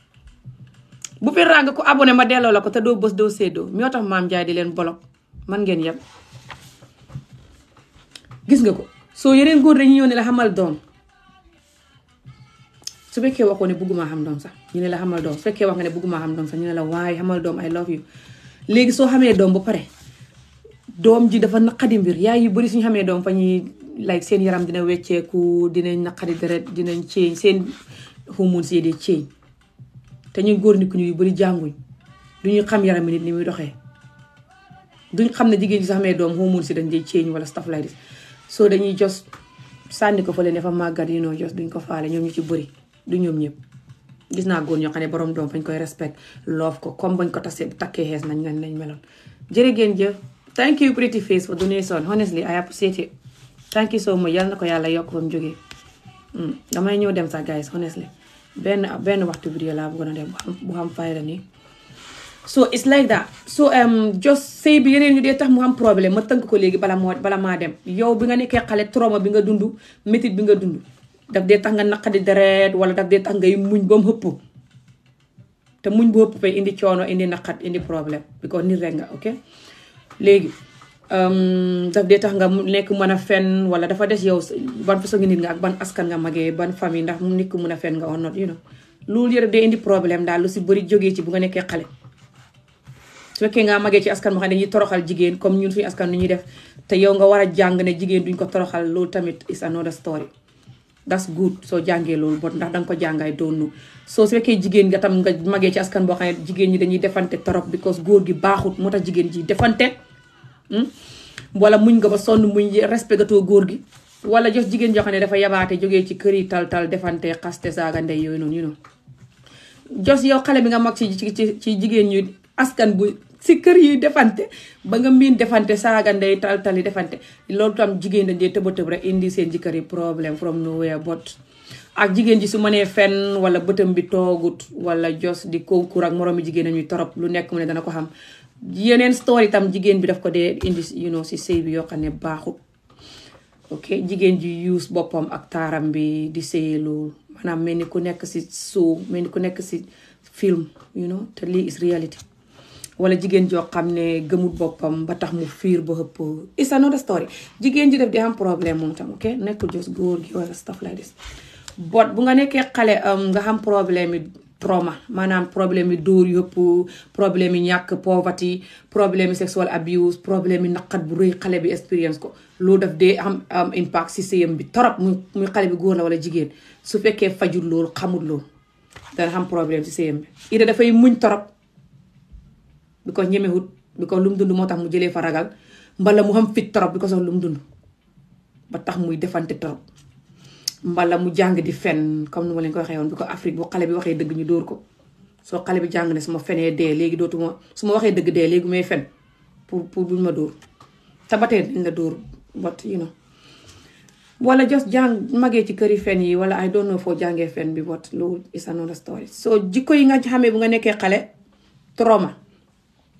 bu fi ràng ku abonné ma delloo la ko te doo bës doo séddoo ñoo tax maam jaay di leen bolok man ngeen yem gis nga ko soo yeneen góor dañuy ñëw ne la xamal doom su fekkee waxoo ne bëgguma xam doom sax ñu ne la xamal doom su fekkee wax nga ne bëgguma xam doom sax ñu ne la waaye xamal doom I love you léegi soo xamee doom ba pare doom ji dafa naqadi mbir yaay yu bari suñu xamee doom fa ñuy like seen yaram dina wecceeku dinañ naqadi deret dinañ change seen hormones yi di change te ñuy góor nit ku ñu yu bari jànguñ duñu xam yaram nit ni muy doxee duñ xam ne jigéen ji sax xamee doom hormones yi dañ day change wala stuff like this soo dañuy jos sànni ko fële ne fa màggat yi noo jos duñ ko faale ñoom ñu ci bëri du ñoom ñëpp gis naa góor ñoo xam ne borom doom fañ koy respect love ko comme bañ ko takkee xees nañ meloon jërë ngeen jëf thank you pretty face for donation honestly I appreciate it thank you so much yal na ko yàlla yokk ba mu jógee damay ñëw dem sax guys honestly benn waxtu vidéo laa bëggoon a dem bu xam fayda nii so it's like that so just sëy bi yeneen ñu dee tax mu am problème ma tënk ko léegi bala maa dem yow bi nga nekkee xale trauma bi nga dund métit bi nga dund daf dee tax nga naqadi deret wala daf dee tax ngay muñ ba mu hëpp te muñ bu hëpp fay indi coono indi naqat indi problème because nit rek nga ok léegi daf dee tax nga nekk mën a fen wala dafa des yow ban façon nit nga ak ban askan nga magee ban famille ndax mu nit ku mën a fen nga or not you know loolu yëpp dee indi problème daal lu si bëri jógee ci bu nga nekkee xale su fekkee nga magee ci askan moo xam ne dañuy toroxal jigéen comme ñun suñu askan nu ñuy def te yow nga war a jàng ne jigéen duñ ko toroxal loolu tamit is another story that's good soo jàngee loolu bot ndax danga ko jàngaay doonu soo su fekkee jigéen nga tam nga magee ci askan boo xam ne jigéen ñi dañuy defante torop because góor gi baaxut moo tax jigéen ji defante wala muñ nga ba sonn muñ respectatoo góor gi wala jox jigéen joo xam ne dafa yabaate jógee ci kër yi tal defante xaste saaga ndey yooyu noonu you know jos yow xale bi nga mag ci jigéen ñu askan bu si kër yi defante ba nga miin defante saaga ndey tal yi defante loolu tam jigéen dañ dee tëb rek indi seen jëkkër yi problème from nowhere but ak jigéen ji su mënee fenn wala bëtam bi toogut wala jos di concours ak moroomi jigéen ñuy torop lu nekk mu ne dana ko xam yeneen story tam jigéen bi daf ko dee indi you know si sëy bi yoo xam ne baaxut ok jigéen ji use boppam ak taaram bi di sëy loolu maanaam mel ni ku nekk si show mel ni ku nekk si film you know te lii is reality wala jigéen joo xam ne gëmut boppam ba tax mu fiir ba xëpp it's another story jigéen ji def di am problème moom tam ok nekkul just góor gi wala stuff like this but bu nga nekkee xale nga xam problème yi trauma maanaam problème yi dóor yëpp problème yi ñàkk poverty problème yi sexual abuse problème yi naqat bu rëy xale bi expérience ko loolu daf dee am impact si sëyam bi torop muy xale bi góor la wala jigéen su fekkee fajul loolu xamul loolu dana xam problème si sëyam bi ida dafay muñ torop bi ko ñemewut bi ko lu mu dund moo tax mu jëlee fa ragal mbala mu xam fit torop bi ko sox lu mu dund ba tax muy defante torop mbala mu jàng di fen comme nu ma leen ko waxee woon bi ko Afrique bu xale bi waxee dëgg ñu dóor ko soo xale bi jàng ne su ma fenee dee léegi dootuma su ma waxee dëgg dee léegi may fen pour buñ ma dóor te ba tey dañ la dóor but wala just jàng magee ci këri fen yi wala I don't know foo jàngee fen bi but loolu is another story. So jikko yi nga xamee bu nga nekkee xale trauma.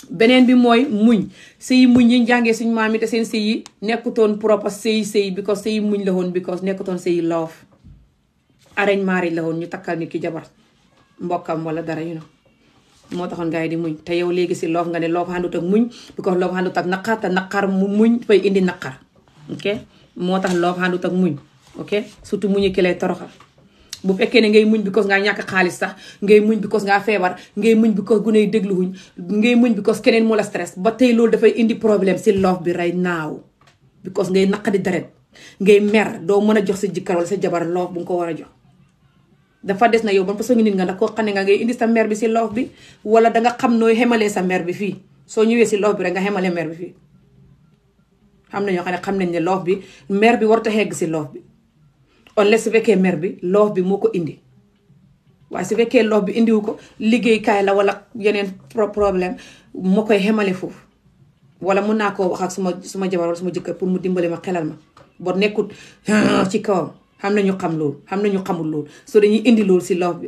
Beneen bi mooy muñ sëy muñ yi jàngee suñ maam yi te seen sëy yi nekkutoon propre sëy because sëy muñ la woon because nekkutoon sëy love arrange marriage la woon ñu takkal nit ki jabar mbokkam wala dara moo taxoon gars yi di muñ te yow léegi si love nga ne love handut ak muñ because love handut ak naqar te naqar mu muñ fay indi naqar ok moo tax love handut ak muñ ok surtout muñu ki lay toroxal bu fekkee ne ngay muñ because ngaa ñàkk xaalis sax ngay muñ because ngaa feebar ngay muñ because gune yi dégluwuñ ngay muñ because keneen moo la stress ba tey loolu dafay indi problème si love bi right now because ngay naqadi deret ngay mer doo mën a jox sa jëkkër wala sa jabar love bu nga ko war a jox dafa des na yow ban façon nit nga ndax koo xam ne nga ngay indi sa mer bi si love bi wala danga xam nooy xemalee sa mer bi fii soo ñëwee si love bi rek nga xemalee mer bi fii xam na ñoo xam nañ ne love bi mer bi warut a xegg si love bi unless su fekkee mer bi love bi moo ko indi waaye su fekkee love bi indiwu ko liggéeykaay la wala yeneen problème moo koy xemale foofu wala mun naa koo wax ak suma jabar wala suma jëkkër pour mu dimbale ma xelal ma boo nekkut ci kawam xam nañu xam loolu xam nañu xamul loolu soo dañuy indi loolu si love bi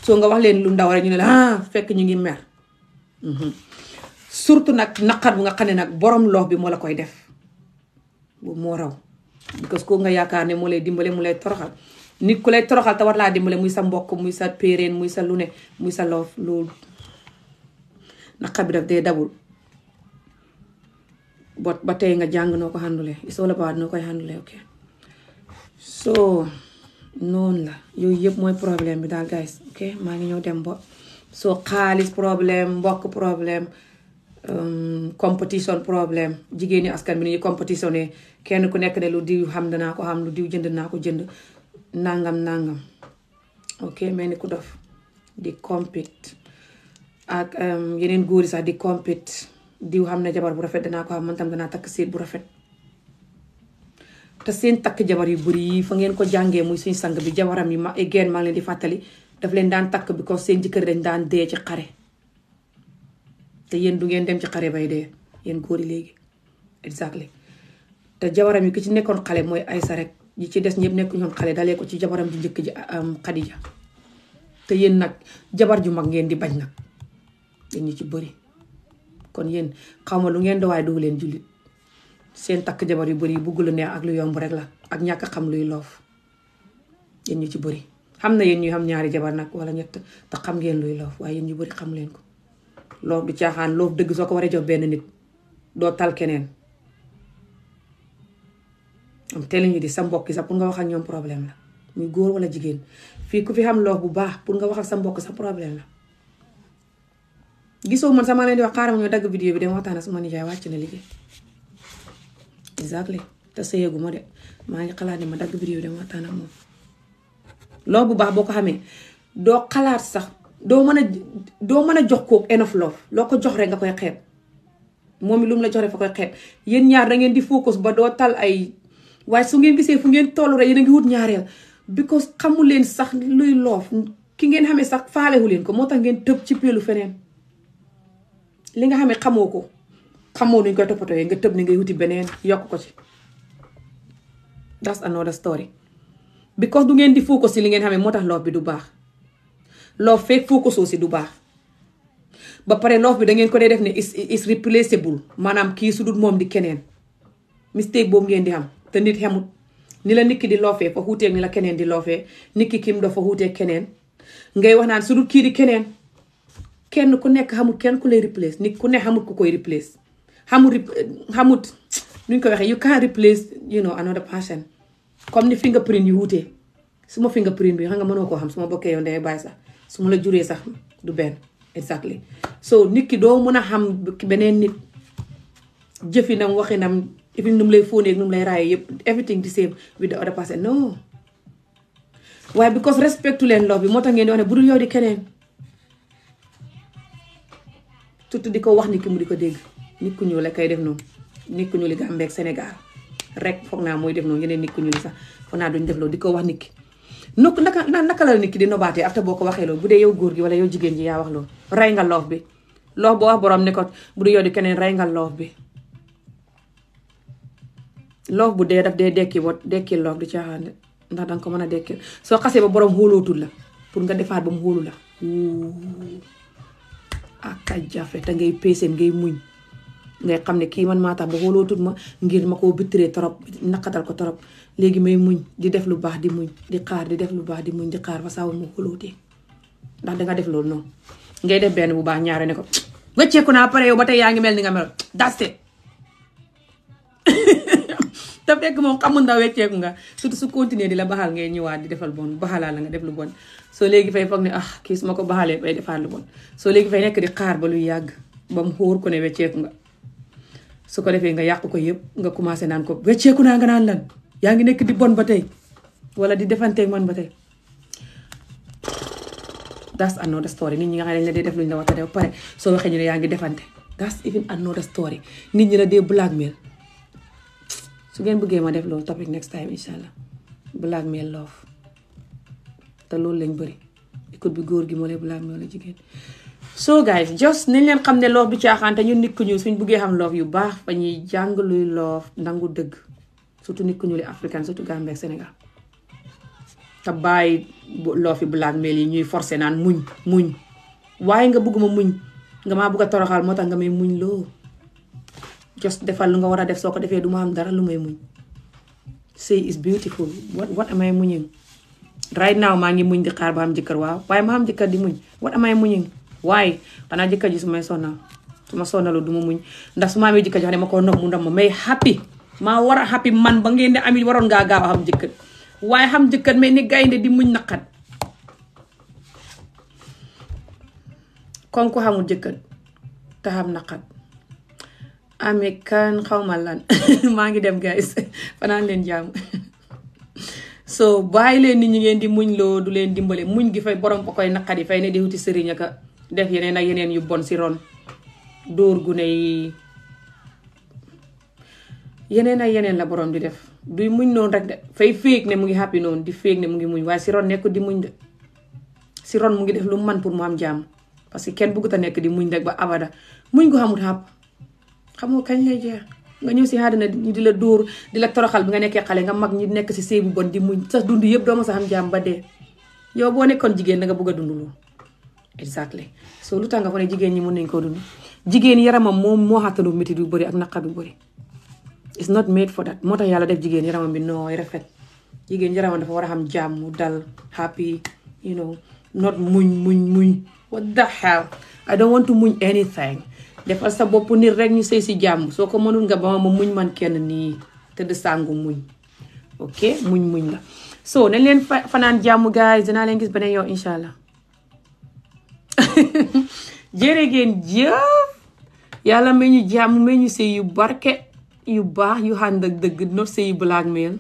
soo nga wax leen lu ndaw rek ñu ne la fekk ñu ngi mer surtout nag naqar bu nga xam ne nag borom love bi moo la koy def boobu moo raw because ko nga yaakaar ne moo lay dimbale mu lay toroxal nit ku lay toroxal te war laa dimbale muy sa mbokk muy sa péréen muy sa lu ne muy sa loof loolu naqar bi daf dee dabul ba tey nga jàng noo ko handle it's all about noo koy handle ok so noonu la yooyu yëpp mooy problème bi daal guys ok maa ngi ñëw dem ba soo xaalis problème mbokk problème competition problème jigéen ñi askan bi ni ñu competitionné kenn ku nekk ne lu diw xam danaa ko xam lu diw jënd naa ko jënd nangam ok mel ni ku dof di compete ak yeneen góor yi sax di compete diw xam ne jabar bu rafet danaa ko xam man tam danaa takk séet bu rafet te seen takk jabar yu bëri yi fa ngeen ko jàngee muy suñ sang bi jabaram yi maa ngi leen di fàttali daf leen daan takk bi ko seen jëkkër dañ daan dee ci xare te yéen du ngeen dem ci xare bay dee yéen góor yi léegi exactly te jabaram yi ki ci nekkoon xale mooy Aysa rek ñi ci des ñëpp nekku ñoon xale dalee ko ci jabaram di njëkk ji Xadija te yéen nag jabar ju mag ngeen di bañ nag yéen ñu ci bëri kon yéen xawma lu ngeen dawaay doo leen jullit seen takk jabar yu bëri yi bugg lu neex ak lu yomb rek la ak ñàkk xam luy loof yéen ñu ci bëri xam na yéen ñu xam ñaari jabar nag wala ñett te xam ngeen luy loof waaye yéen ñu bëri xam leen ko loof du caaxaan loof dëgg soo ko waree jox benn nit doo tal keneen am telling you di sa mbokk sax pour nga wax ak ñoom problème la muy góor wala jigéen fii ku fi xam loof bu baax pour nga wax ak sa mbokk sax problème la gisoo man sama leen di wax xaaral ma ñoo dagg vidéo bi dem waxtaan ak sama nijaay wàcc na liggéey exactly te sëyeegu ma de maa ngi xalaat ne ma dagg vidéo bi dem waxtaan ak moom loof bu baax boo ko xamee doo xalaat sax doo mën a jox kooku enough love loo ko jox rek nga koy xeeb moom mi lu mu la jox rek fa koy xeeb yéen ñaar da ngeen di focus ba doo tal ay waaye su ngeen gisee fu ngeen tollu rek yéen a ngi wut ñaareel because xamu leen sax luy loof ki ngeen xamee sax faalewu leen ko moo tax ngeen tëb ci peelu feneen li nga xamee xamoo ko xamoo nuñ koy toppatoo nga tëb ni ngay wuti beneen yokk ko ci that's another story because du ngeen di focus ci li ngeen xamee moo tax loof bi du baax loof fekk focus aussi du baax ba pare loof bi da ngeen ko dee def ne is replaceable maanaam kii su dul moom di keneen mistake boobu ngeen di xam te nit xamut ni la nit ki di loofee fa xuuteeg ni la keneen di loofee nit ki kim dafa xuuteeg keneen ngay wax naan su dul kii di keneen kenn ku nekk xamut kenn ku lay replace nit ku ne xamut ku koy replace xamut nuñ ko waxee you can't replace another person comme ni fingerprint yu wuutee suma fingerprint bi xam nga mënoo koo xam suma bokkee yow ndey bàyyi sax su ma la juree sax du benn exactly so nit ki doo mën a xam beneen nit jëfinam waxinam even nu mu lay fóonee nu mu lay raayee yëpp everything the same with the other person no waaye because respectu leen love bi moo tax ngeen di wax ne bu dul yow di keneen surtout di ko wax nit ki mu di ko dégg nit ku ñuul la kay def noonu nit ku ñuul li Gambie ak Sénégal rek foog naa mooy def noonu yeneen nit ku ñuul sax foog naa duñ def loolu di ko wax nit ki naka la nit ki di nobaatee after boo ko waxee loolu bu dee yow góor gi wala yow jigéen ji yaa wax loolu rey nga loof bi loof boo wax borom ne ko bu dee yow di keneen rey nga loof bi loof bu dee daf dee dekki loof di caaxaan ndax danga ko mën a dekkil soo xasee ba borom xóolootul la pour nga defaat ba mu xóolu la ak a jafe te ngay peeseen ngay muñ ngay xam ne kii man maa tax ba xóolootul ma ngir ma koo bittiree torop naqatal ko torop léegi may muñ di def lu baax di muñ di xaar di def lu baax di muñ di xaar ba saa mu xóolootee ndax danga def loolu noonu ngay def benn bu baax ñaare ne ko wecceeku naa pare yow ba tey yaa ngi mel ni nga mel daste te fekk moom xamul ndax wecceeku nga surtout su continuer di la baxal ngay ñëwaat di defal bon baxalaa la nga def lu bon soo léegi fay foog ne kii su ma ko baxalee bay defaat lu bon soo léegi fay nekk di xaar ba luy yàgg ba mu xóor ko ne wecceeku nga su ko defee nga yàq ko yëpp nga commencé naan ko wecceeku naa nga naan lan yaa ngi nekk di bon ba tey wala di defanteeg man ba tey that's another story nit ñi nga xam ne dañ la dee def luñ la wax te def pare soo waxee ñu ne yaa ngi defante that's even another story nit ñi la dee blackmail su ngeen bëggee ma def loolu topic next time incha allah blackmail love te loolu lañ bëri écoute bi góor gi moo lay blackmail la jigéen so guys just nañ leen xam ne love du caaxaan te ñun nit ku ñuul suñ bëggee xam love yu baax fa ñuy jàng luy love nangu dëgg surtout nit ku ñuul yi africain surtout Gambie ak Sénégal te bàyyi love yi blackmail yi ñuy forcé naan muñ waaye nga bëgguma muñ nga maa bëgg a toroxal moo tax nga may muñ loo just defal lu nga war a def soo ko defee du ma am dara lu may muñ say is beautiful what am I muñing right now maa ngi muñ di xaar ba am jëkkër waaw waaye ma am jëkkër di muñ what am I muñing waaye xanaa jëkkër ji su may sonnal su ma sonnalu du ma muñ ndax su ma amee jëkkër ji xam ne ma ko nopp mu ndam ma may happy maa war a happy man ba ngeen ne ami waroon ngaa gaaw a xam jëkkër waaye xam jëkkër mais ni gaynde di muñ naqat kon ko xamul jëkkër te xam naqat amee kan xawma lan maa ngi dem guys fanaan leen jàmm so bàyyi leen nit ñi ngeen di muñ loo du leen dimbale muñ gi fay borom ba koy naqat yi fay ne di wuti sëriñ aka def yeneen ak yeneen yu bon si ron dóor gu ne yi yeneen ak yeneen la borom di def duy muñ noonu rek de fay féeg ne mu ngi happy noonu di féeg ne mu ngi muñ waaye si ron nekk di muñ de si ron mu ngi def lu man pour mu am jàmm parce que kenn bëggut a nekk di muñ rek ba abada muñ ko xamul xàpp xamoo kañ lay jeex nga ñëw si àddina ñu di la dóor di la toroxal bi nga nekkee xale nga mag ñi nekk si sëy bu bon di muñ sa dund yëpp doo ma sa am jàmm ba dee yow boo nekkoon jigéen da nga bëgg a dund loolu exactly so lu tax nga ko ne jigéen ñi mën nañ koo dund jigéen yaramam moom moo xattanu métit yu bëri ak naqar yu bëri it's not made for that moo tax yàlla def jigéen yaramam bi nooy rafet jigéen yaramam dafa war a xam jàmm dal happy not muñ what the hell I don't want to muñ anything defal sa bopp nit rek ñu sëy si jàmm soo ko mënul nga ba ma muñ man kenn nii tëdd sàngu muñ ok muñ la so nañ leen fanaan jàmm guys dinaa leen gis beneen yow incha allah jërë ngeen jëf yàlla may ñu jàmm may ñu sëy yu barke yu baax yu ànd ak dëgg not sëy yu blackmail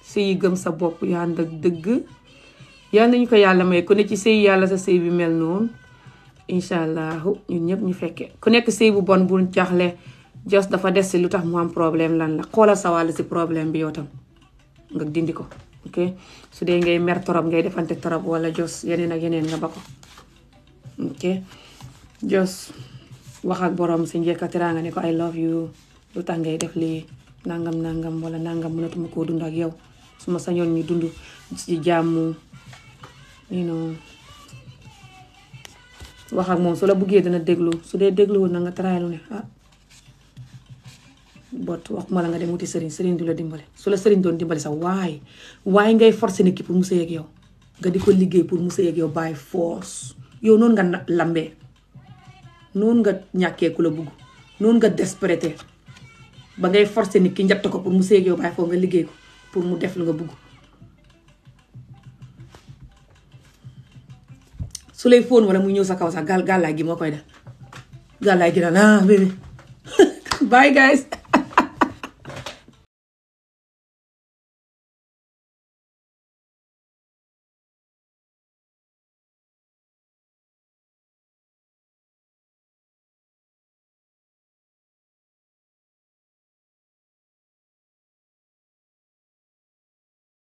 sëy yu gëm sa bopp yu ànd ak dëgg yàlla nañu ko yàlla may ku ne ci sëy yàlla sa sëy bi mel noonu incha allah ñun ñëpp ñu fekkee ku nekk sëy bu bon bu jaxle just dafa des si lu tax mu am problème lan la xoolal sa wàll si problème bi yow tam nga dindi ko ok su dee ngay mer torop ngay defante torop wala jos yeneen ak yeneen nga ba ko ok jos wax ak borom si njëkk a teraanga ne ko I love you lu tax ngay def lii nangam wala nangam mënatuma koo dund ak yow su ma sañoon ñu dund ci jàmm wax ak moom su la buggee dina déglu su dee dégluwul na nga taraayalu ne bot waxuma la nga dem wuti sëriñ du la dimbale su la sëriñ doon dimbale sax waaye ngay forcer nit ki pour mu sëy ak yow nga di ko liggéey pour mu sëy ak yow by force yow noonu nga lambee noonu nga ñàkkee ku la bugg noonu nga desperate ba ngay forcer nit ki njatt ko pour mu sëy ak yow by force nga liggéey ko pour mu def lu nga bugg su lay fóon wala mu ñëw sa kaw sax gàllaay gi moo koy def gàllaay gi naan bébé bye guys